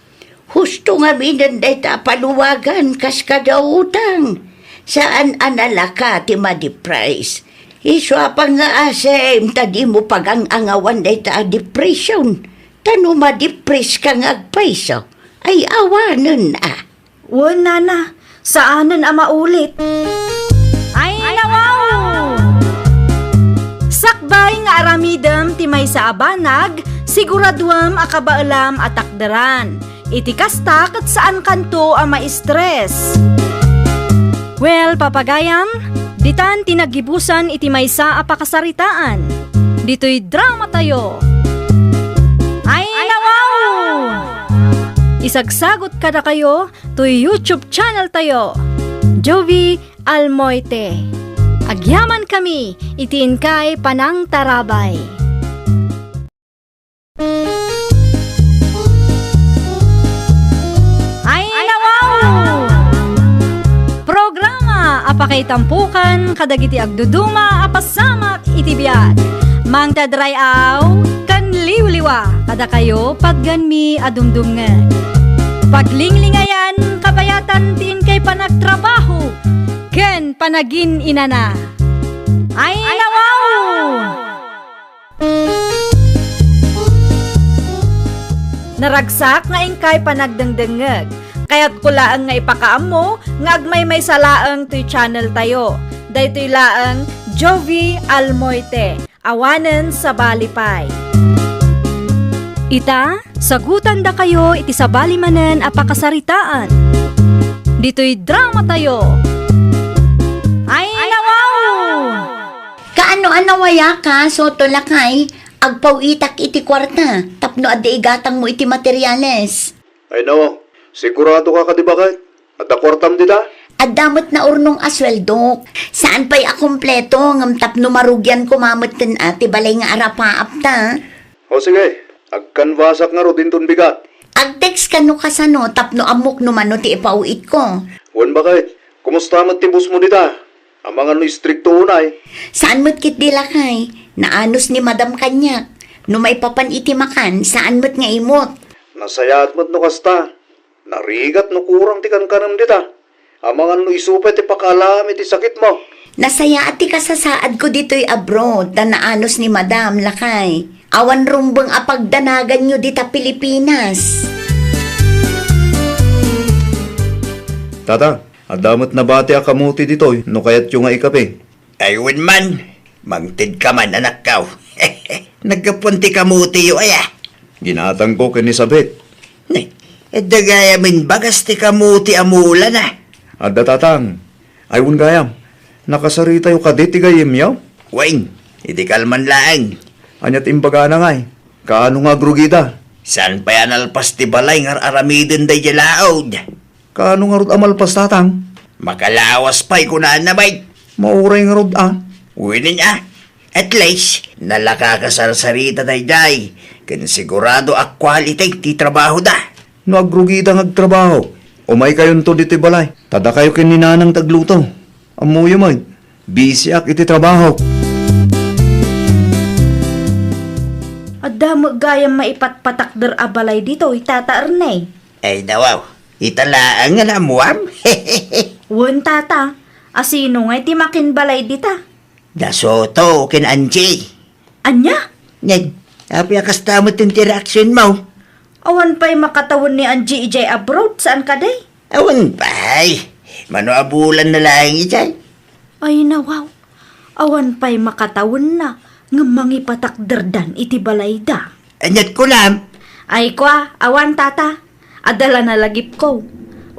Husto ngaminen dayta a paluagan kas kada utang. Saan a nalaka ti madepres. Isu a pangngaasim ta dimo pagang-angawan dayta a depression. Ta no madepreska nga agpayso, ay awanen a. Wen, Nana, saanen a maulit. Ay, nawaw! Sakbay nga aramidem ti maysa a banag, siguraduem a kabaelam a takderan. Iti kasta, ket saankanto a ma-stress. Well, papagayam, ditan ti naggibusan iti maysa a pakasaritaan. Ditoy dramatayo. Ay, nawaw! Isagsagot kadakayo toy YouTube channel tayo, Jovie Almoite. Agyamankami iti inkay panangtarabay. Ay, nawaw! Programa a pakaitampokan kadagiti agduduma a pasamak iti biag. Mangted ray-aw ken Liwliwa kadakayo, patganmi a dumdumngeg. Paglinglingayan, kabayatan ti inkay panagtrabaho ken panagin-inana. Ay, nawaw! Naragsak nga inkay panagdengdengngeg. Kayatko laeng nga ipakaammo nga agmaymaysa laeng toy channel tayo. Daytoy laeng Jovie Almoite. Awanen sabali pay. Ita, sagutandakayo iti sabali manen a pakasaritaan. Ditoy drama tayo. Ay, nawaw! Kaano a nawayaka, Soto lakay? Agpaw-itak iti kuarta tapno adda igatangmo iti materiales. Ay no, sigurado ka kadi baket? Adda kuartam dita? Adda met naurnong a sueldok. Saan pay a kompleto, ngem tapno marugian koma metten a ti balay nga arapaap ta. O sige, agkanbasak ngarud inton bigat. Ag-text ka no kasano tapno ammok no mano ti ipaw-itko. Wen baket, kumusta met ti boss mo dita? Amangan no istrikto unay. Saan met ketdi lakay, naanus ni madam kaniak. No maipapan iti makan, saan met nga imot. Nasayaat met no kasta. Narigat no kurang ti kankanem dita. Amangan no isu pay ti pakaalam iti sakitmo. Nasayaat ti kasasaadko ditoy abroad, ta naanus ni madam, lakay. Awan rumbeng a pagdanaganyo dita Pilipinas. Tata, adda met nabati a kamuti ditoy no kayatyo nga ikape. Ay wen man, mangtedka man, anakko. Naggapuan ti kamutiyo aya? Ginatangko ken ni Sabet. Ne, adda gayamen bagas ti kamuti a mulana? Adda, tatang. Ay wen gayam, nakasaritayo kadi ti gayyemyo? Wen, idi kalman laeng. Ania ti imbagana ngay? Kaano nga agrugida? Saan pay a nalpas ti balay nga ar-aramiden daydiay laud? Kaano ngarud a malpas, tatang? Makalawas pay, kunana met. Mauray ngarud a. Wen a. At least, nalaka a kasarsarita daydiay, ken sigurado a quality ti trabahoda. No agrugida nga agtrabaho, umaykayonto ditoy balay. Ta dakayo ken ni nanang ti agluto. Ammoyo met, busyak iti trabaho. Adda met gayam maipatpatakder a balay ditoy, Tata Ernest. Ay, nawaw. Ita laeng nga naammuam? Wen, tata. Asino ngay ti makinbalay dita? Da Soto ken Angie. Ania? Ned, apay a kasta met ti reaksionmo? Awan pay makatawen ni Angie idiay abroad, saan kadi? Awan pay. Mano a bulanna laeng idiay? Ay, nawaw. Awan pay makatawenna ngem mangipatakderdan iti balayda. Aniat kunam? Ay, kua, awan, tata. Adda la nalagipko.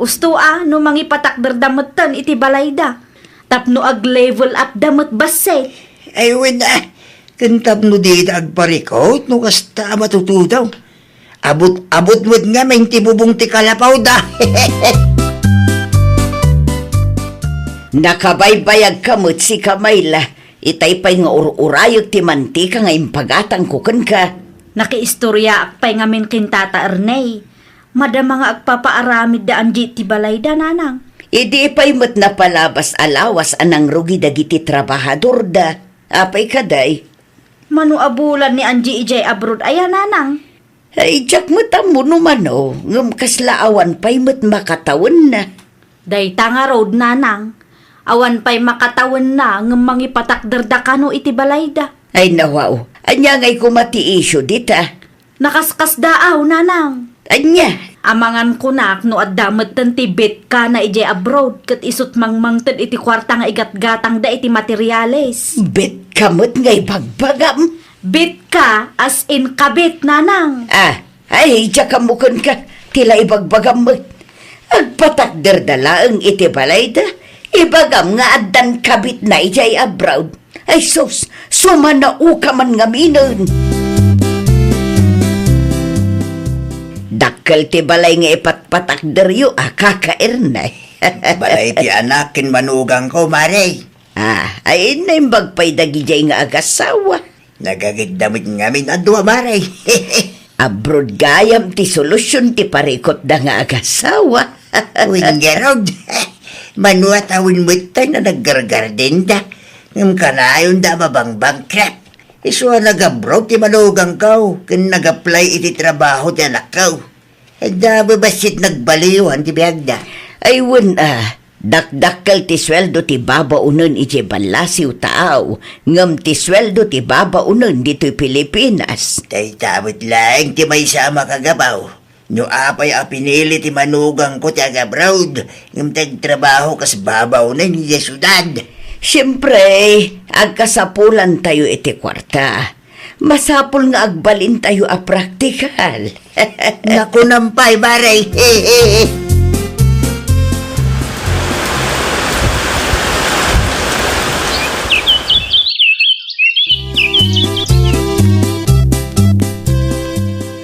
Usto a no mangipatakderda metten iti balayda tapno ag-level up da met bassit. Ay, wen a. Ken tapno dida agparikut no kasta a matutudaw. Abut-abut met ngamin ti bubong ti kalapawda. Nakabaybayagka met, sika, Mayla. Itay pay nga ur-urayek ti mantika nga impagatangko kenka. Nakiistoriaak pay ngamin ken Tata Ernest. Madama nga agpapaaramid da Angie ti balayda, nanang. Idi pay met napalabas a lawas a nangrugi dagiti trabahadorda. Apay kadi? Mano a bulan ni Angie idiay abroad aya, nanang? Ay, diak met ammo no mano, ngem kasla awan pay met makatawenna. Dayta ngarud, nanang, awan pay makatawenna ngem mangipatakderda kano iti balayda. Ay, nawaw, ania ngay koma ti issue dita? Nakaskasdaaw, nanang. Ania? Amangan kunak no adda metten ti bitkana idiay abroad ket isut' mangmangted iti kuarta nga igatgatangda iti materiales. Bitka met nga ibagbagam? Bitka, as in kabit, nanang. Ah, ay, diak ammo kenka, ti la ibagbagam met. Agpatakderda laeng iti balayda, ibagam nga addan kabitna idiay abroad. Ay sus, sumanaoka man ngaminen. Dakkel ti balay nga ipatpatakderyo a, Kaka Ernest. Balay ti anak ken manugangko, Mare. Ah, ay, naimbag pay dagidiay nga agasawa. Nagagidda met ngamin a dua, Mare. Abroad gayam ti solusion ti parikutda nga agasawa. Wen ngarud, mano a tawen metten a naggardendenda, ngem kanayonda a mabangbankrupt. Isu a nag-abroad ti manugangko ken nag-apply iti trabaho ti anakko. Adda babassit nagbaliwan ti biagda. Ay, wen a, dakdakkel ti sueldo ti babaonen idiay ballasiw taaw, ngem ti sueldo ti babaonen ditoy Pilipinas. Dayta met laeng ti maysa a makagabaw. No apay a pinili ti manugangko ti agabroad, ngem ti agtrabaho kas babaonen idiay siudad. Siempre, agkasapulantayo iti kuarta. Masapul nga agbalintayo a praktikal. Nakunam pay, pare.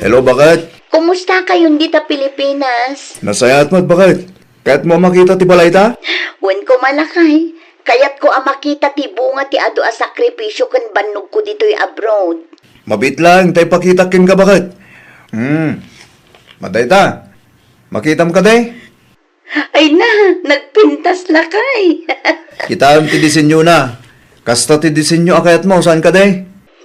Hello, baket? Kumusta kayon dita Pilipinas? Nasayaat met, baket. Kayatmo a makita ti balayta? Wen koma, lakay. Kayatko a makita ti bunga ti adu a sakrifisio ken bannogko ditoy abroad. Mabiit laeng ta ipakitak kenka, baket. Hmm. Madayta. Makitam kadi? Ay na, nagpintas, lakay. Kitaem ti disenyona. Kasta ti disenyo a kayatmo, saan kadi?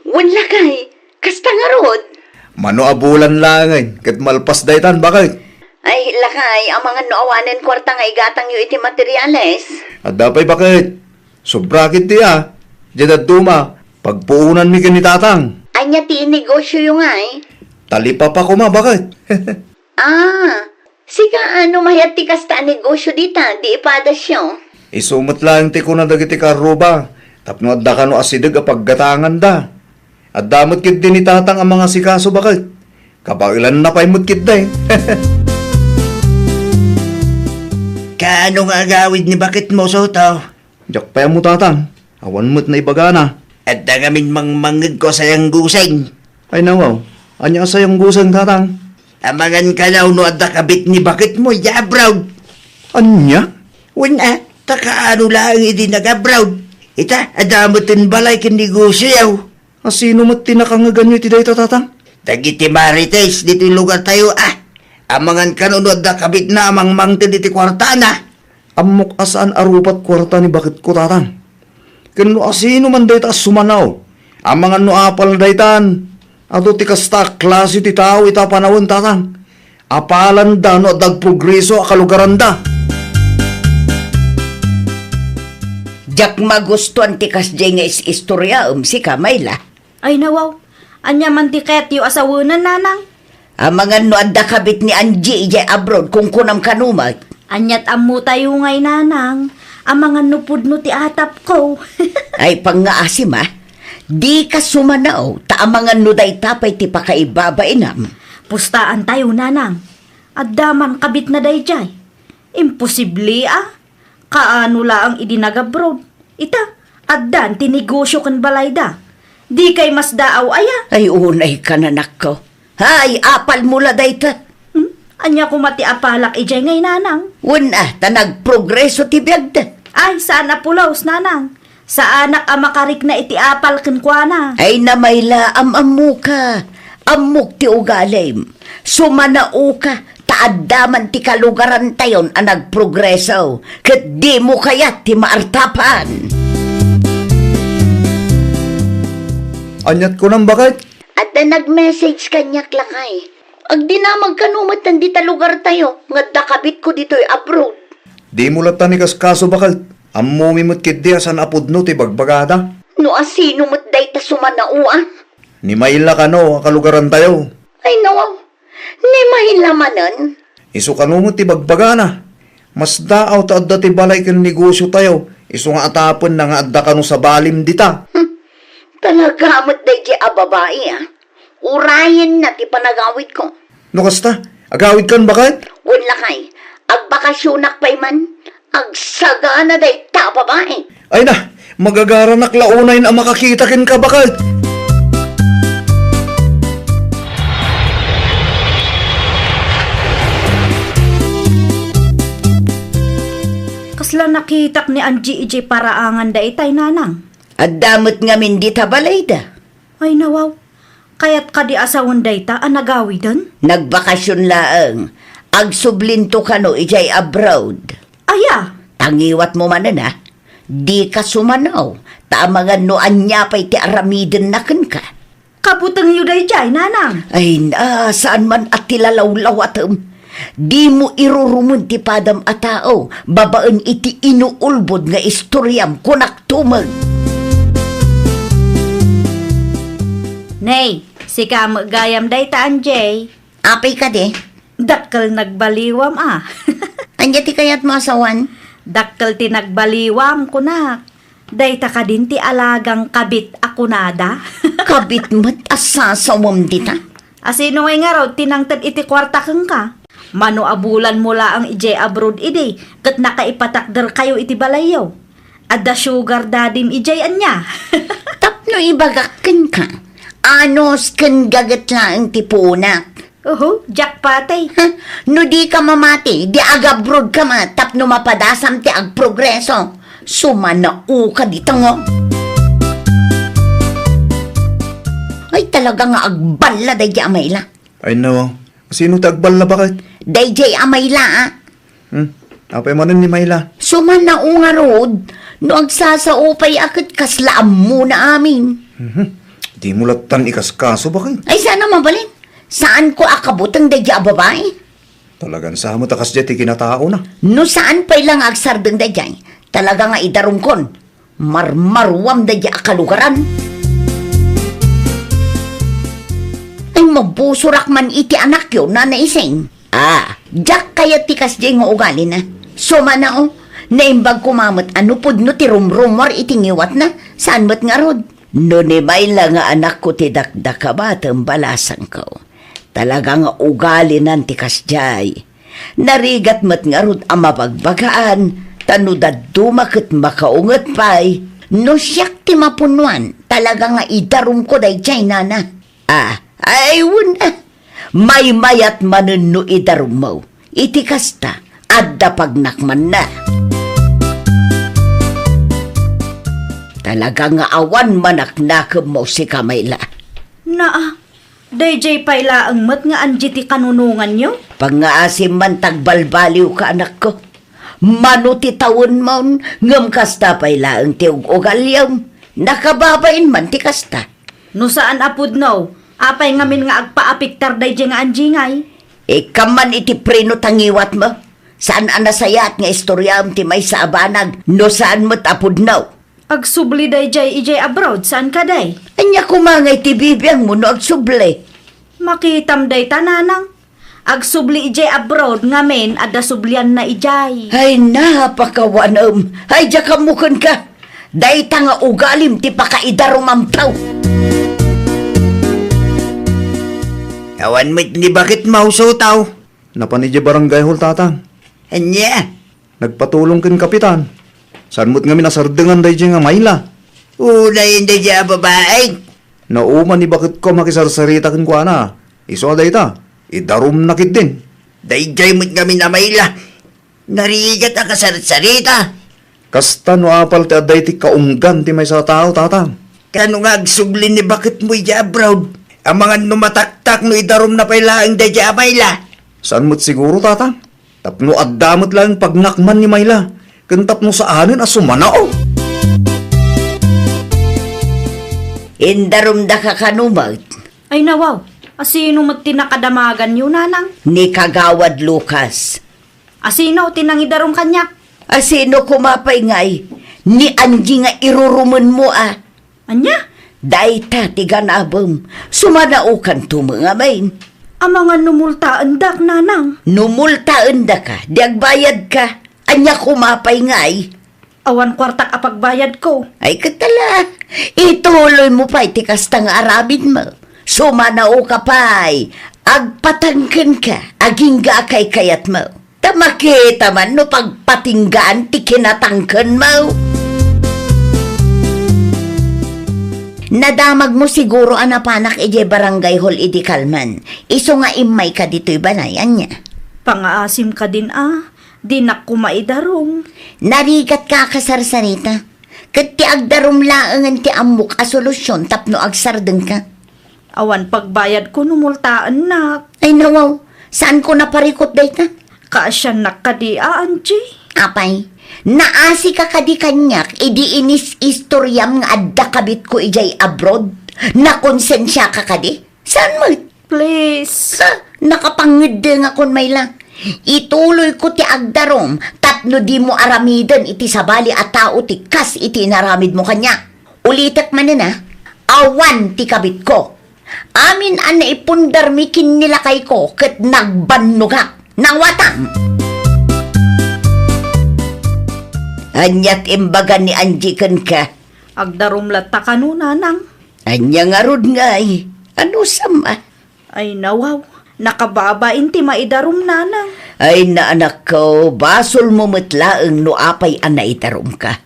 Wen, lakay. Kasta ngarud. Mano a bulan laengen, ket malpas daytan, baket. Ay, lakay, amangan no awanen kuarta nga igatangyo iti materiales. Adda pay, baket. Sobra ketdi a. Diay dadduma, pagpuonanmi ken ni Tatang. Ania ti negosioyo ngay? Talipapa koma, baket. Ah, sika, no mayat ti kasta a negosio dita, di ipadasyo? Isu met laeng ti kuna dagiti kaarruba, tapno adda kano asideg a paggatanganda. Adda met ketdi ni Tatang a mangasikaso, baket. Kabaelanna pay met ketdi. Kaano nga agawid ni baketmo, Soto? Diak pay ammo, Tatang. Awan met naibagana. Adda ngamin mangmangngegko a sayangguseng. Ay, nawaw. Ania a sayangguseng, Tatang? Amangan kano no adda kabit ni baketmo idiay abroad. Ania? Wen a, ta kaano laeng idi nag-abroad. Ita, adda metten balay ken negosioyo. A, sino met ti nakangeganyo iti dayta, Tatang? Dagiti Marites ditoy lugartayo a. Amangan kano no adda kabitna a mangmangted iti kuartana. Ammok a saan a rupat kuarta ni baketko, Tatang. Ken no asino man dayta a sumanao, amangan no apal daytan, adu ti kasta a klase ti tao ita a panawen, Tatang. Apalanda no adda agprogreso a kalugaranda. Diak magustuan ti kasdiay nga is-istoriaem, sika, Mayla. Ay, nawaw. Ania man ti kayatyo a sawenen, nanang? Amangan no adda kabit ni Angie idiay abroad, kunkunam kano met. Aniat ammotayo ngay, nanang? Amangan no pudno ti atapko. Ay, pangngaasim a. Dika sumanao, ta amangan no dayta pay ti pakaibabainam. Pustaantayo, nanang. Adda man kabitna daydiay. Imposible a. Kaano laeng idi nag-abroad? Ita, addan ti negosio ken balayda. Dikay masdaaw aya? Ay, unay ka, nanakko. Hay, apalmo la dayta. Hmm? Ania koma ti apalak idiay ngay, nanang? Wen a, ta nagprogreso ti biagda. Ay, saan a pulos, nanang. Saanak a makarikna iti apal kenkuana. Ay, na, Mayla, am-ammoka. Ammok ti ugalim. Sumanaoka, ta adda man ti kalugarantayon a nagprogreso, ket dimo kayat ti maartapan. Aniat kunam, baket? Adda nag-message kaniak, lakay. Agdinamag kano met dita lugartayo nga adda kabitko ditoy abroad. Dimo latta ni kaskaso, baket. Ammomi met ketdi a saan a pudno ti bagbagada. No asino met dayta sumanao a? Ni Mayla kano a kalugarantayo. Ay, nawaw. Ni Mayla manen? Isu kano met ti bagbagana. Masdaaw ta adda ti balay ken negosiotayo, isu nga atapenna nga adda kano sabalim dita. Hmm. Talaga met daydiay a babai, a. Urayenna ti panagawidko. No kasta, agawidkan, baket? Wen, lakay, agbakasionak pay man. Agsagana dayta a babai. Ay na, magagaranak la unay a makakita kenka, baket. Kasla nakitak ni Angie idiay paraangan daytay, nanang. Adda met ngamin dita balayda. Ay, nawaw. Kayat kadi a sawen dayta a nagawiden? Nagbakasion laeng. Agsublinto kano idiay abroad. Aya? Tangiwatmo manen, a. Dika sumanaw, ta amangan no ania pay ti aramidenna kenka. Kabutengyo daydiay, nanang. Ay na, saan man a ti lalawlawatem. Dimo irurumen ti padam a tao babaen iti inuulbod nga istoriam, kunak tumen. Nay, sika met gayam dayta, Anjay. Apay kadi? Dakkel nagbaliwam a. Ania ti kayatmo a sawen? Dakkel ti nagbaliwam, kunak. Dayta kadin ti alagang kabit a kunada? Kabit met a sasawem dita? Asino ngay ngarud ti nangted iti kuarta kenka? Mano a bulanmo laeng idiay abroad idi ket nakaipatakderkayo iti balayyo? Adda sugar daddy-m idiay ania? Tapno ibagak kenka, anus ken gaget laeng ti puonak. Uhu, jackpot, eh. Ha? No dika mamati, di agabrodka met tapno mapadasam ti agprogreso. Sumanaoka dita nga. Ay, talaga nga agballa daydi a Mayla. Ay, no. Sino ti agballa, baket? Daydi a Mayla, ah. Hmm? Apay manen ni Mayla? Sumanao ngarud, no agsasao pay a ket kasla ammona amin. Mhm. Dimo lattan ikaskaso, baket? Ay, saan a mabalin? Saanko a kabuteng daydi a babai? Talagan sa met a kasdiay ti kinataona. No saan pay la nga agsardeng daydiay, talaga nga idarumkon. Marmaruam daydi a kalugaran. Ay, mabusorak man iti anakyo, Nana Ising. Ah, diak kayat ti kasdiay nga ugalina. Sumanao, naimbag koma met a no pudno ti rumrumuar iti ngiwatna, saan met ngarud. No ni Mayla nga anakko ti dakdakama, balasangko. Talaga nga ugalinan ti kasdiay. Narigat met ngarud a mabagbagaan, ta no dadduma ket makaunget pay. No siak ti mapunnoan, talaga nga idarumko daydiay, Nana. Ah, ay, wen, ah. Maymayat manen no idarummo. Iti kasta, adda pagnakmanna. Talaga nga awan manaknakemmo, sika, Mayla. Naa, Daydiay pay laeng met nga Angie ti kanunonganyo? Pangngaasim man ta agbalbaliwka, anakko. Mano ti tawenmon, ngem kasta pay laeng ti ug-ugalyom. Nakababain man ti kasta. No saan a pudno, apay ngamin nga agpaapiktar daydiay nga Angie ngay? Ikkam man iti preno ta ngiwatmo. Saan a nasayaat nga istoriaem ti maysa a banag no saan met a pudno. Agsubli daydiay idiay abroad, saan kadi? Ania koma ngay ti bibiangmo no agsubli? Makitam dayta, nanang. Agsubli idiay abroad ngamin adda sublianna idiay. Ay, napakawanem. Ay, diak ammo kenka. Dayta nga ugalim ti pakaidarumam, tao. Awan met ni baket mauso, tao. Napan idiay barangay hall, tatang. Ania? Nagpatulong ken kapitan. Saan met ngamin a sardengan daydiay nga Mayla? Unayen daydiay a babai. Nauma ni baketko a makisarsarita kenkuana. Isu a dayta, idarumna ketdin. Daydiay met ngamin a Mayla. Narigat a kasarsarita. Kasta no apal ti adda iti kaunggan ti maysa a tao, tatang. Kano nga agsubli ni baketmo idiay abroad? Amangan no mataktak no idarumna pay laeng daydiay a Mayla. Saan met siguro, tatang. Tapno adda met laeng pagnakman ni Mayla, ken tapno saanen a sumanao. Indarumdaka kano met? Ay, nawaw, asino met ti nakadamaganyo, nanang? Ni Kagawad Lucas. Asino ti nangidarum kaniak? Asino koma pay ngay? Ni Angie nga irurumenmo a. Ania? Dayta ti ganabem. Sumanaokanto met ngamin. Amangan no multaendak, nanang. No multaendaka, di agbayadka. Ania koma pay ngay? Awan kuartak a pagbayadko. Ay, ket ala, ituloymo pay ti kasta nga aramidmo. Sumanaoka pay. Agpatangkenka, agingga a kaykayatmo. Ta makita man no pagpatinggaan ti kinatangkenmo. Nadamagmo siguro a napanak idiay barangay hall idi kalman. Isu nga immayka ditoy balay, ania? Pangaasim kadin a, dinak koma idarum. Narigatka a kasarsarita. Ket ti agdarum laengen ti ammok a solusion tapno agsardengka. Awan pagbayadko no multaennak. Ay, nawaw, saanko naparikut dayta? Kaasiannak kadi a, Angie? Apay, Naasika kadi kaniak idi inis-istoriam nga adda kabitko idiay abroad? Nakonsensiaka kadi? Saan met? Please. Ah, nakapangeddengakon, Myla. Ituloyko ti agdarum tapno dimo aramiden iti sabali a tao ti kas iti inaramidmo kaniak. Ulitek manen, a, awan ti kabitko. Amin a naipundarmi ken ni lakayko ket nagbannogak. Nawatam! Ania ti imbaga ni Angie kenka? Agdarum latta kano, nanang. Ania ngarud ngay? Anusam a? Ay, nawaw. Nakababain ti maidarum, nanang. Ay, naanakko, basolmo met laeng no apay a naidarumka.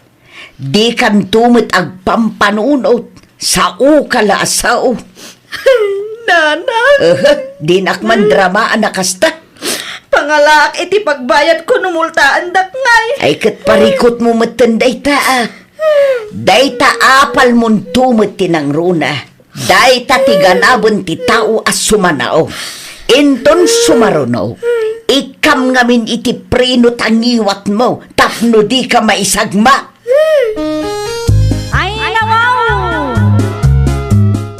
Dikanto met agpampanunot, saoka la a sao. Nanang! Aha, dinak mandrama a nakasta. Pangalaak iti pagbayadko no multaandak ngay. Ay, ket parikutmo metten dayta, a. Dayta apalmonto met ti nangruna. Dayta ti ganaben ti tao a sumanao. Inton sumaruno, ikkam ngamin iti preno ta ngiwatmo tapno dika maisagma. Ay, nawaw!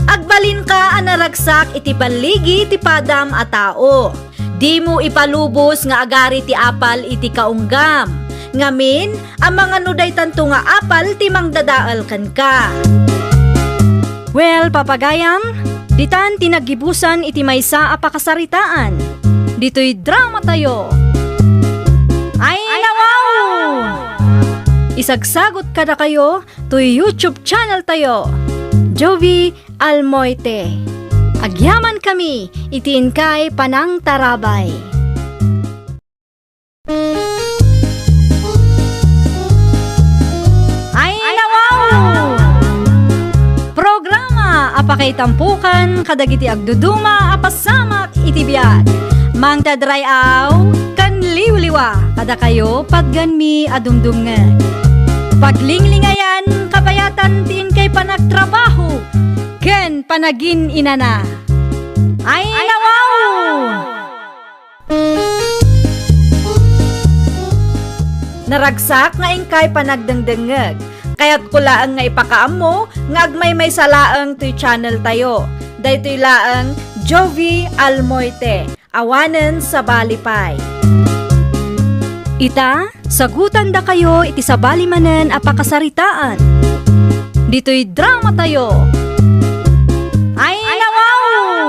Agbalinka a naragsak iti balligi ti padam a tao. Dimo ipalubos nga agari ti apal iti kaunggam. Ngamin, amangan no daytanto nga apal ti mangdadael kenka. Well, papagayam, ditan ti naggibusan iti maysa a pakasaritaan. Ditoy dramatayo. Ay, nawaw! Isagsagot kadakayo toy YouTube channel tayo, Jovi Almoite. Agyamankami iti inkay panangtarabay. Ay, nawaw! Programa a pakaitampokan kadagiti agduduma a pasamak iti biag. Mangtadray-aw ken liwliwa kadakayo, patganmi a dumdumngeg. Paglinglingayan, kabayatan ti inkay panagtrabaho ken panagin-inana. Ay, nawaw! Naragsak nga inkay panagdengdengngeg. Kayatko laeng nga ipakaammo nga agmaymaysa laeng toy channel tayo. Daytoy laeng Jovi Almoite. Awanen sabali pay. Ita, sagutandakayo iti sabali manen a pakasaritaan. Ditoy dramatayo. Ay, nawaw!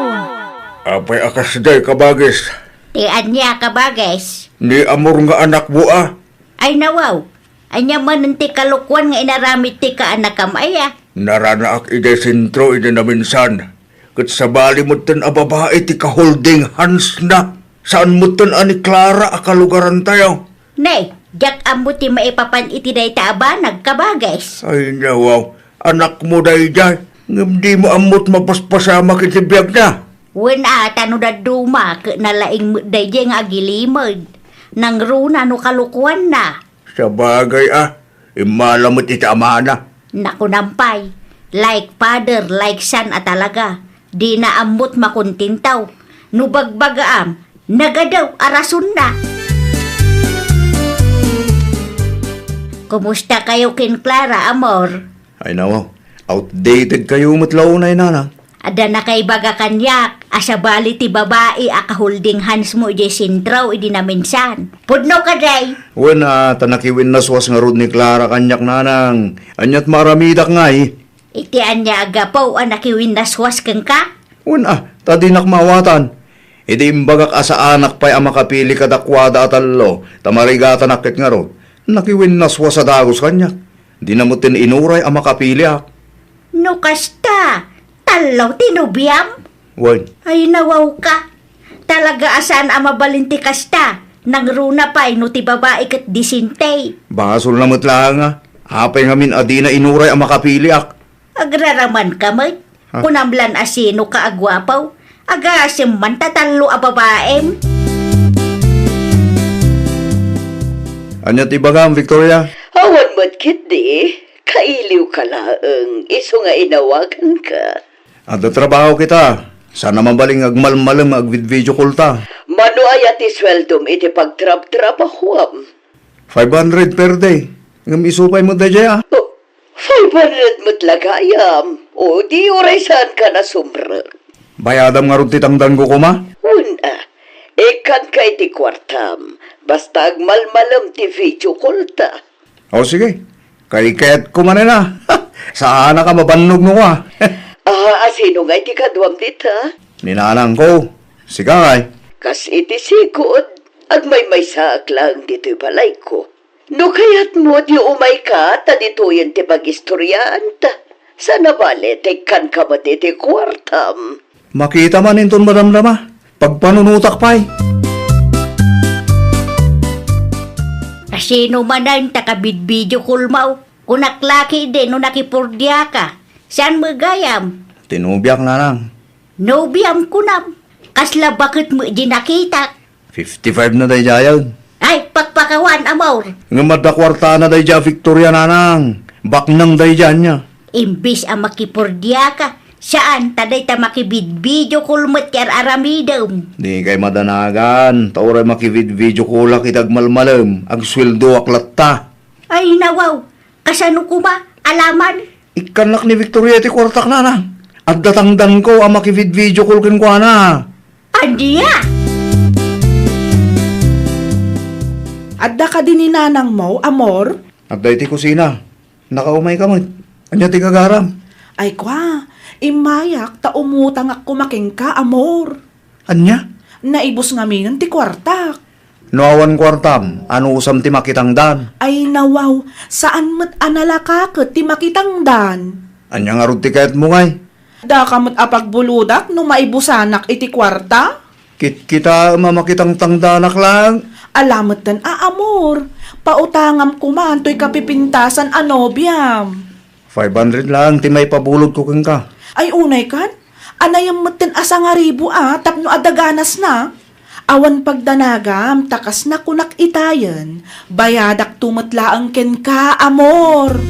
Apay a kasdiay, kabagis? Ti ania, kabagis? Ni Amor nga anakmo a? Ay, nawaw. Ania manen ti kalokuan nga inaramid ti kaanakam aya? Naranaak idiay sentro idi naminsan. Ket sabali metten a babai ti ka-holding hands-na. Saan metten a ni Clara a kalugarantayo. Nay, diak ammo ti maipapan iti dayta a banag, kabagis. Ay, nawaw. Anakmo daydiay. Ngem dimo ammo ti mapaspasamak iti biagna. Wen a, ta no dadduma, ket nalaing met daydiay nga agilimed. Nangruna no kalokuanna. Sabagay a, immala met iti amana. Nakunam pay, like father, like son a talaga. Dina ammo ti makontentaw. No bagbagaam, nagadaw a rasonna. Kumustakayo ken Clara, amor? Ay, nawaw. Outdated kayo met la unay, nanang. Adda nakaibaga kaniak a sabali ti babai a ka-holding hands-mo idiay sentro idi naminsan. Pudno kadi? Wen a, ta nakiwinnaswas ngarud ni Clara kaniak, nanang. Ania ti maaramidak ngay? Iti ania a gapu a nakiwinnaswas kenka? Wen a, ta dinak maawatan. Idi imbagak a saanak pay a makapili kadakuada a tallo, ta marigatanak ket ngarud, nakiwinnaswas a dagus kaniak. Dina metten inuray a makapiliak. No kasta, tallo ti nobiam? Wen. Ay, nawawka. Talaga a saan a mabalin ti kasta. Nangruna pay no ti babai ket disente. Basolna met laeng a. Apay ngamin a dina inuray a makapiliak? Agraramanka met. Ha? Kunam lan a sinoka a guapo. Agasem man ta tallo a babaem. Ania ti ibagam, Victoria? Awan met ketdi. Kailiwka laeng, isu nga inawaganka. Adda trabaho kita. Saan a mabalin nga agmalmalem nga agvid-video call ta. Mano aya ti sueldom iti pagtrabtrabahuam? Five hundred per day. Ngem isu pay met daydiay, a. Oh, five hundred met la gayam. O, di uray saanka nasumrek. Bayadam ngarud ti tangdanko koma? Una, ikkanka iti kuartam. Basta agmalmalem ti video call ta. O, sige. Kaykayatko manen, a. Saanaka mabannog no kua. Ah, a, sino ngay ti kaduam dita? Ni nanangko. Sika ngay? Kas iti sigud, agmaymaysaak laeng ditoy balayko. No kayatmo, di umayka, ta ditoyen ti pagistoriaanta. Saan a bale, ta ikkanka met iti kuartam. Makita man inton madamdama. Pagpanunotak pay. Kasino manen ta kabidvideo call mo? Kunak la ketdi no nakipurdiaka. Saan met gayam? Ti nobiak, nanang. Nobiam kunam. Kasla baket met di nakitak. Fifty-five na daydiayen. Ay, pakpakawan, amor. Ngem adda kuartana daydiay a Victoria, nanang. Baknang daydiay ania. Imbes a makipurdiaka, saan ta dayta makibidvideo call met ti ar-aramidem. Dikay madanagan, ta uray makibidvideo callak iti agmalmalem, agsueldoak latta. Ay, nawaw, kasano koma, alaman? Ikkannak ni Victoria ti kuartak, nanang. Adda tangdanko a makibidvideo call kenkuana. Ania? Adda kadi ni nanangmo, amor? Adda iti kusina. Nakaumayka met. Ania ti gagaram? Ay kua, immayak ta umutangak koma kenka, amor. Ania? Naibus ngaminen ti kuartak. No awan kuartam, anusam ti makitangdan? Ay nawaw, saan met a nalaka ket ti makitangdan. Ania ngarud ti kayatmo ngay? Daka met a pagbuludak no maibusanak iti kuarta? Kitkitaem a makitangtangdanak laeng. Ala metten a amor, pautangam koman toy kapipintasan a nobiam. Five hundred laeng ti maipabulodko kenka. Ay unay kan? Anayem metten a sangaribu a tapno adda ganasna? Awan pagdanagam ta kas nakunak itayen, bayadakto met laeng kenka, amor.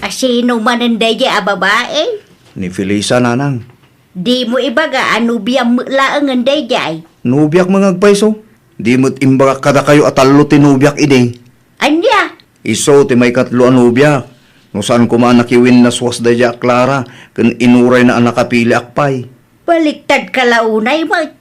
A sino manen daydiay a babai? Ni Felisa, nanang. Dimo ibaga a nobiam met laengen daydiay? Nobiak met nga agpayso. Di met imbagak kadakayo a tallo ti nobiak idi. Ania? Isu ti maikatlo a nobiak. No saan koma a nakiwinnaswas daydiay a Clara ken inurayna a nakapiliak pay. Baliktadka la unay met.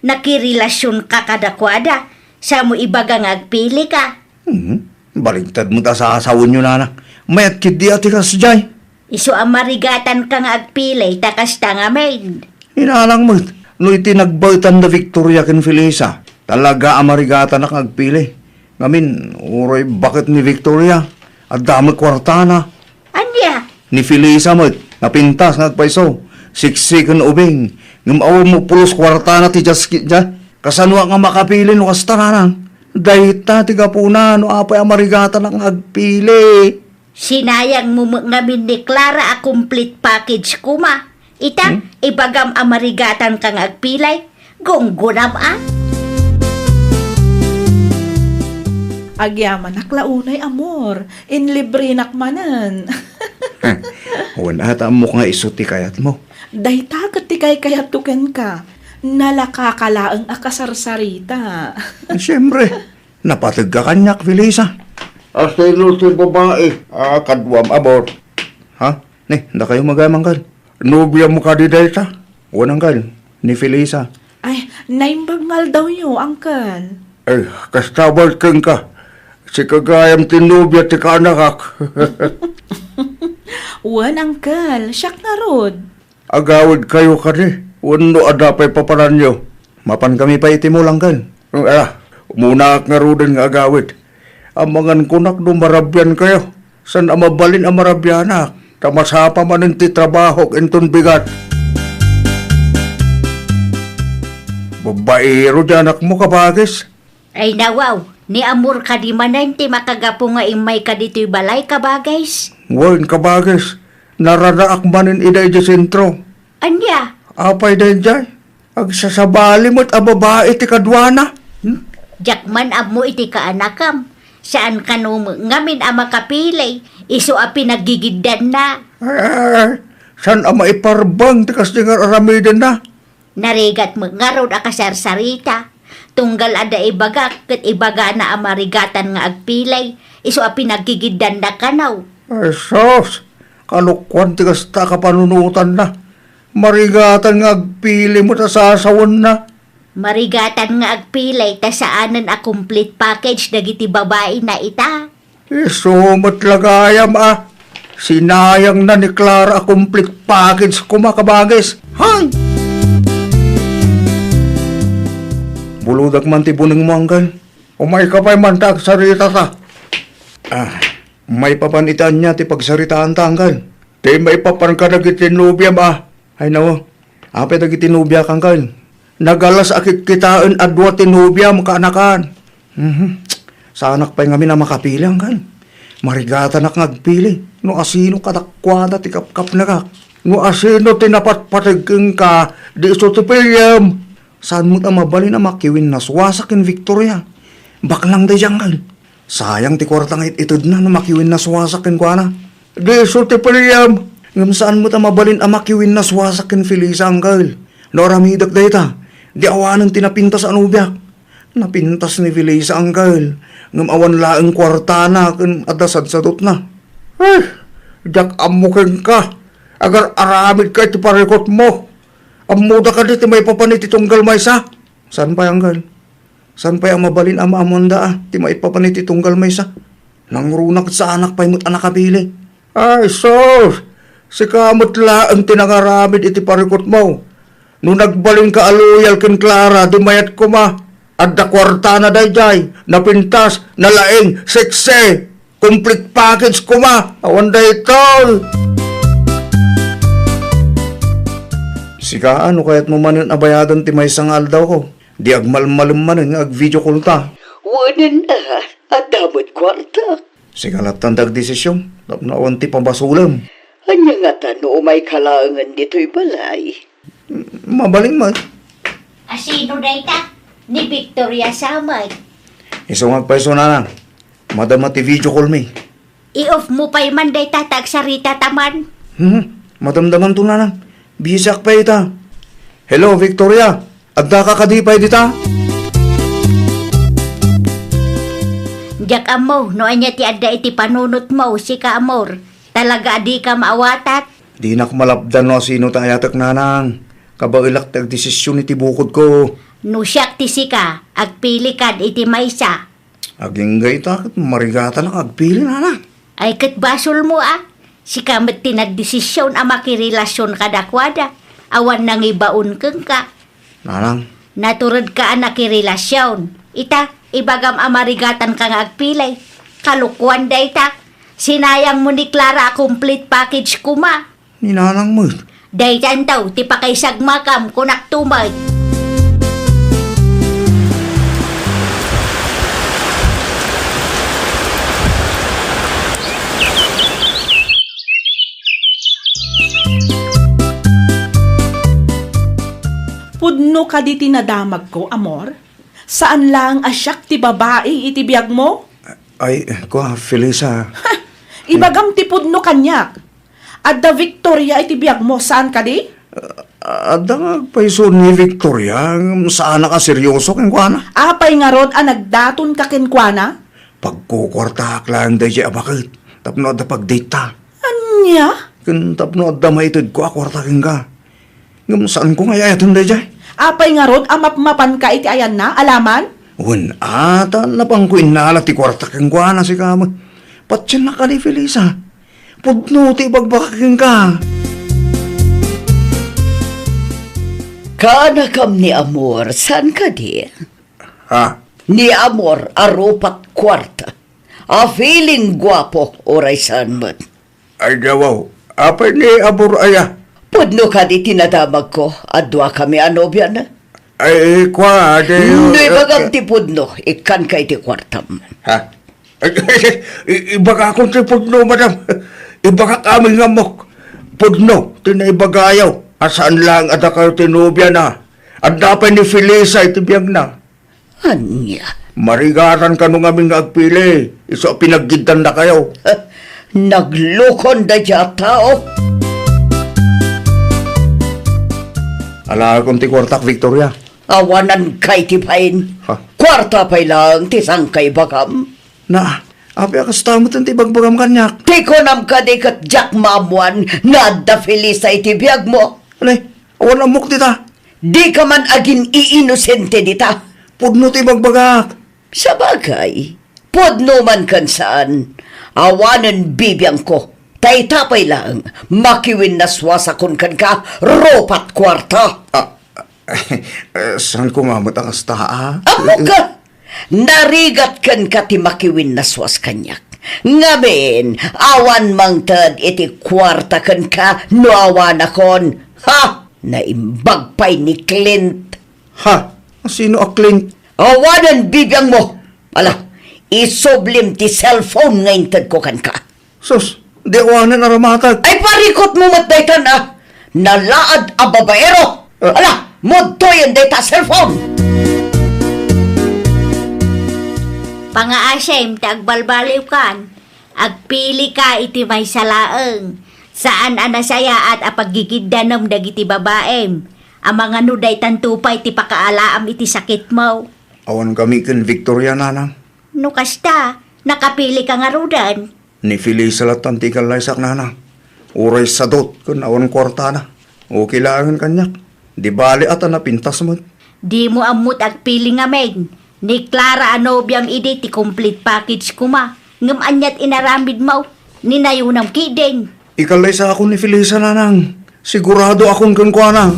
Nakirelasionka kadakuada, sa mo ibaga nga agpilika. Hmm, baligtad met a sasawenyo, nana. Mayat ketdi a ti kasdiay. Isu a marigatanka nga agpili ta kasta ngamin. Inanang met, no iti nagbaetan da Victoria ken Felisa, talaga a marigatanak nga agpili. Ngamin, uray baket ni Victoria, adda met kuartana. Ania? Ni Felisa met, napintas nga agpayso, siksi ken ubing, ngem awan met pulos kuartana ti jaskitda. Kasanoak nga makapili no kasta, nanang? Dayta ti gapuna no apay a marigatanak nga agpili. Sinayang mo met ngamin ni Clara a complete package koma. Ita, hmm? Ibagam a marigatanka nga agpili. Gunggunam a. Agyamanak la unay, amor. Inlibrenak manen. Wen, ata ammok nga isu ti kayatmo. Dayta ket ti kaykayatko kenka. Nalakaka laeng a kasarsarita. Siempre. Napategka kaniak, Felisa. A sino ti babai a kaduam, amor? Ha? Ni, dakayo magayam, Uncle. Nobiam kadi dayta? Wen, Uncle. Ni Felisa. Ay, naimbag nga aldawyo, Uncle. Ay, kasta met kenka. Sika gayam ti nobia ti kaanakak. Wen, Uncle. Siak ngarud. Agawidkayo kadi wenno adda pay papananyo? Mapankami pay iti mall, Uncle. Ala, umunaak ngaruden nga agawid. Amangan kunak no marabiankayo. Saan a mabalin a marabianak, ta masapa manen ti trabahok inton bigat. Babaero ti anakmo, kabagis. Ay nawaw, ni Amor kadi manen ti makagapu nga immayka ditoy balay, kabagis? Wen, kabagis, naranaak manen ida idiay sentro. Ania? Apay daydiay? Agsasabali met a babai ti kaduana. Hmm? Diak man ammo iti kaanakam. Saan kano met ngamin a makapili, isu a pinagigiddanna. Ay, ay, ay, saan a maiparbeng ti kasdi nga ar-aramidenna? Narigat met ngarud a kasarsarita. Tunggal adda ibagak ket ibagana a marigatan nga agpili, isu a pinagkigiddanna kano. Ay, sus! Kalokuan ti kasta a kapanunotanna. Marigatan nga agpili met a sasawenna. Marigatan nga agpili ta saanen a complete package dagiti babaina ita. Isu met la gayam a. Sinayangna ni Clara a complete package koma, kabagis. Hay! Buludak man ti bunengmo, anggal. Umayka pay man ta agsaritata. Ah, maipapan iti ania ti pagsaritaanta, anggal? Ti maipapan kadagiti nobiam a. Ay, nawa. Apay dagiti nobiak, anggal? Nagalas a kitkitaen a dua ti nobiam, kaanakan. Mhm. Saanak pay ngamin a makapili, anggal. Marigatanak nga agpili. No asino kadakuada ti kapkapnekak. No asino ti napatpateg kenka, di isu ti piliem. Saan met a mabalin a makiwinnaswasa ken Victoria. Baklang daydiay, anggal. Sayang ti kuarta nga it-itedna no makiwinnaswasa kenkuana. Di isu ti piliem. Ngem saan met a mabalin a makiwinnaswasa ken Felisa, anggal. No aramidek dayta, di awanen ti napintas a nobiak. Napintas ni Felisa, anggal, ngem awan laeng kuartana ken adda sadsadutna. Eh, diak ammo kenka. Agar-aramidka iti parikutmo. Ammoda kadi ti maipapan iti tunggal maysa? Saan pay, anggal? Saan pay a mabalin a maammoanda a ti maipapan iti tunggal maysa? Nangruna ket saanak pay met a nakapili. Ay, sus! Sika met laeng ti nangaramid iti parikutmo. No nagbalinka a loyal ken Clara, di mayat koma. Adda kuartana daydiay, napintas, nalaing, sexy, complete package koma. Awan daytoy. Sika, no kayatmo manen a bayadan ti maysa nga aldawko? Di agmalmalem manen nga ag-video call ta. Wen a, adda met kuarta. Sika lattan ti agdesisyon, tapno awan ti pabasolem. Ania ngata no umayka laengen ditoy balay? Mabalin man. Asino dayta? Ni Victoria sa met. Isu nga agpayso, nanang. Madama ti video call mi. I-off mo pay man dayta ta agsaritata man. Hmm, madamdamanto, nanang. Bisak pay ita. Hello, Victoria. Addaka kadi pay dita? Diak ammo no ania ti adda iti panunotmo, sika, amor. Talaga a dika maawatak? Dinak malapdan no asino ti ayatek, nanang. Kabaelak ti agdesisyon iti bukodko. No siak ti sika, agpilikan iti maysa. Agingga ita ket marigatanak agpili, nanang. Ay, ket basolmo a. Sika met ti nagdesisyon a makirelasion kadakuada. Awan nangibaon kenka. Nanang. Naturedka a nakirelasion. Ita, ibagam a marigatanka nga agpili. Kalokuan dayta. Sinayangmo ni Clara a complete package koma. Ni nanang met. Daytanto ti pakaisagmakam, kunakto met. Pudno kadi ti nadamagko, amor? Saan laeng a siak ti babai iti biagmo? Ay, kua, Felisa. Ha! Ibagam ti pudno kaniak. Adda Victoria iti biagmo, saan kadi? Ah, adda nga agpayso ni Victoria, ngem saanak a seryoso kenkuana. Apay ngarud a nagdatonka kenkuana? Pagkukuartaak laeng daydiay a baket tapno adda pagdate ta. Ania? Ken tapno adda maitedko a kuarta kenka. Ngem saanko nga ay-ayaten daydiay. Apay ngarud a mapmapanka iti ayanna, alaman? Wen a, ta napanko innala ti kuarta kenkuana, sika met. Patiennak kadi, Felisa. Pudno ti ibagbagak kenka. Kaanakam ni Amor, saan kadi? Ha? Ni Amor a rupat kuarta. A feeling guapo, uray saan met. Ay, dawaw. Apay ni Amor aya? Pudno kadi ti nadamagko, adua kami a nobiana. Ay, kua, di... No ibagam ti pudno, ikkanka iti kuartam. Ha? Ay, i-, ibagakon ti pudno, madam. Ibagak amin nga ammok. Pudno ti naibagayo a saan laeng a dakayo ti nobiana. Adda pay ni Felisa iti biagna. Ania? Marigatan kano ngamin nga agpili, isu a pinaggiddandakayo. Naglukon daydiay a tao. Alaekon ti kuartak, Victoria. Awananka iti bain. Ha? Kuarta pay laeng ti sangka ibagam. Na, apay a kasta met ti ibagbagam kaniak? Ti kunam kadi ket diak maammoan nga adda Felisa iti biagmo. Anay, awan ammok dita. Dika man agin-iinosente dita. Pudno ti ibagbagak. Sabagay, pudno man ken saan, awanen bibiangko. Ta ita pay laeng, makiwinnaswasakon kenka rupat kuarta. Ah, eh, saan koma met a kasta, a? Ammok ka! Narigat kenka ti makiwinnaswas kaniak. Ngamin, awan mangted iti kuarta kenka no awanakon. Ha? Naimbag pay ni Clint. Ha? Sino a Clint? Awanen bibiangmo. Ala, isublim ti cellphone nga intedko kenka. Sus, di awanen a ramatag. Ay, parikutmo met daytan, a. Nalaad a babaero. Eh. Ala, mudtoyen dayta cellphone. Pangaasem ti agbalbaliwkan. Agpilika iti maysa laeng. Saan a nasayaat a paggigiddanem dagiti babaem. Amangan no daytanto pay ti pakaalaam iti sakitmo. Awan kami ken Victoria, nanang. No kasta, nakapilika ngaruden. Ni Felisa lattan ti ikallaysak, nanang. Uray sadot ken awan kuartana. Okay laengen kaniak. Di bale a ta napintas met. Dimo ammo ti agpili ngamin. Ni Clara a nobiam idi ti complete package koma. Ngem aniat inaramidmo? Ni nayonam ketdin. Ikallaysakon ni Felisa, nanang. Siguradoakon kenkuana.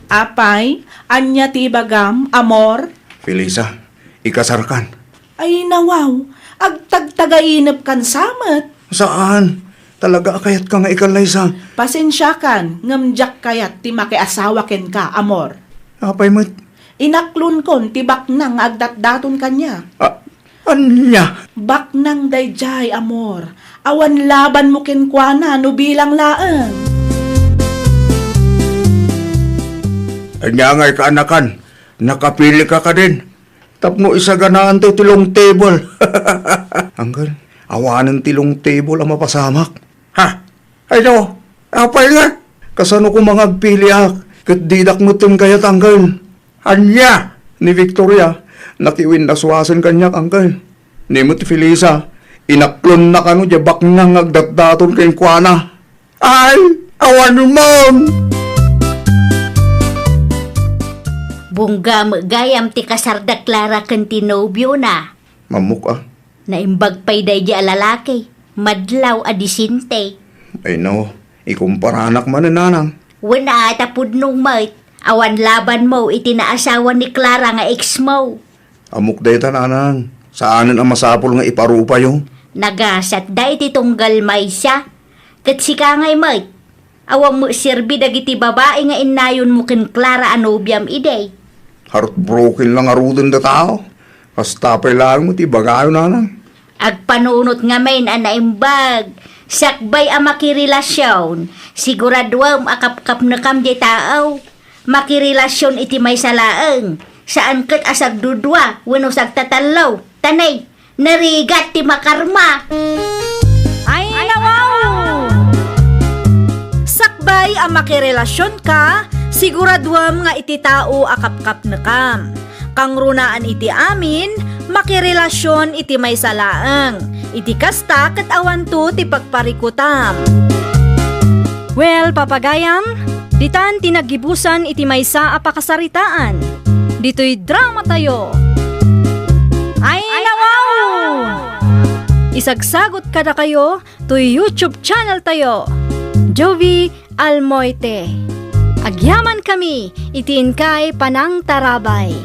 Apay, ania ti ibagam, amor? Felisa, ikasarkan. Ay, nawaw, agtagtagainepkan sa met. Saan? Talaga a kayatka nga ikallaysa? Pasensiakan, ngem diak kayat ti makiasawa kenka, amor. Apay met? Inaklonkon ti baknang nga agdatdaton kaniak. A-, ania? Baknang daydiay, amor. Awan labanmo kenkuana no bilang laeng. Ania ngay kaanakan? Nakapilika kadin? Tapno isaganaan tayo ti long table. Uncle, awanen ti long table a mapasamak. Ha? Ay, no. Apay nga? Kasano koma nga agpiliak? Ket didak metten kayat, Uncle. Ania? Ni Victoria, nakiwinnaswasen kaniak, Uncle. Ni met Felisa, inaklonna kano diay baknang nga agdatdaton kenkuana. Ay, awan man! Bungga met gayam ti kasar da Clara ken ti nobiona. Mammok a. Naimbag pay daydi a lalaki, madlaw a disente. Ay no, ikumparanak manen, nanang. Wen a, ta pudno met, awan labanmo iti naasawa ni Clara nga exmo. Ammok dayta, nanang. Saanen a masapul nga iparupayo. Nagasatda iti tunggal maysa. Ket sika ngay met, awan met serbi dagiti babai nga innayonmo ken Clara a nobiam idi. Heartbroken la ngaruden data. Kasta pay laeng met ibagayo, nanang. Agpanunot ngamin a naimbag. Sakbay a makirelasion, siguraduem a kapkapnekam diay tao. Makirelasion iti maysa laeng, saan ket a sagdudua wenno sagtatallo. Tanay, narigat ti makarma. Ay, nawaw! Sakbay a makirelasionka, siguraduem nga iti tao a kapkapnekam. Kangrunaan iti amin, makirelasion iti maysa laeng. Iti kasta ket awanto ti pagparikutam. Well, papagayam, ditan ti naggibusan iti maysa a pakasaritaan. Ditoy drama tayo. Ay, nawaw! Isagsagot kadakayo toy YouTube channel tayo, Jovie Almoite. Agyaman kami iti inkay panangtarabay.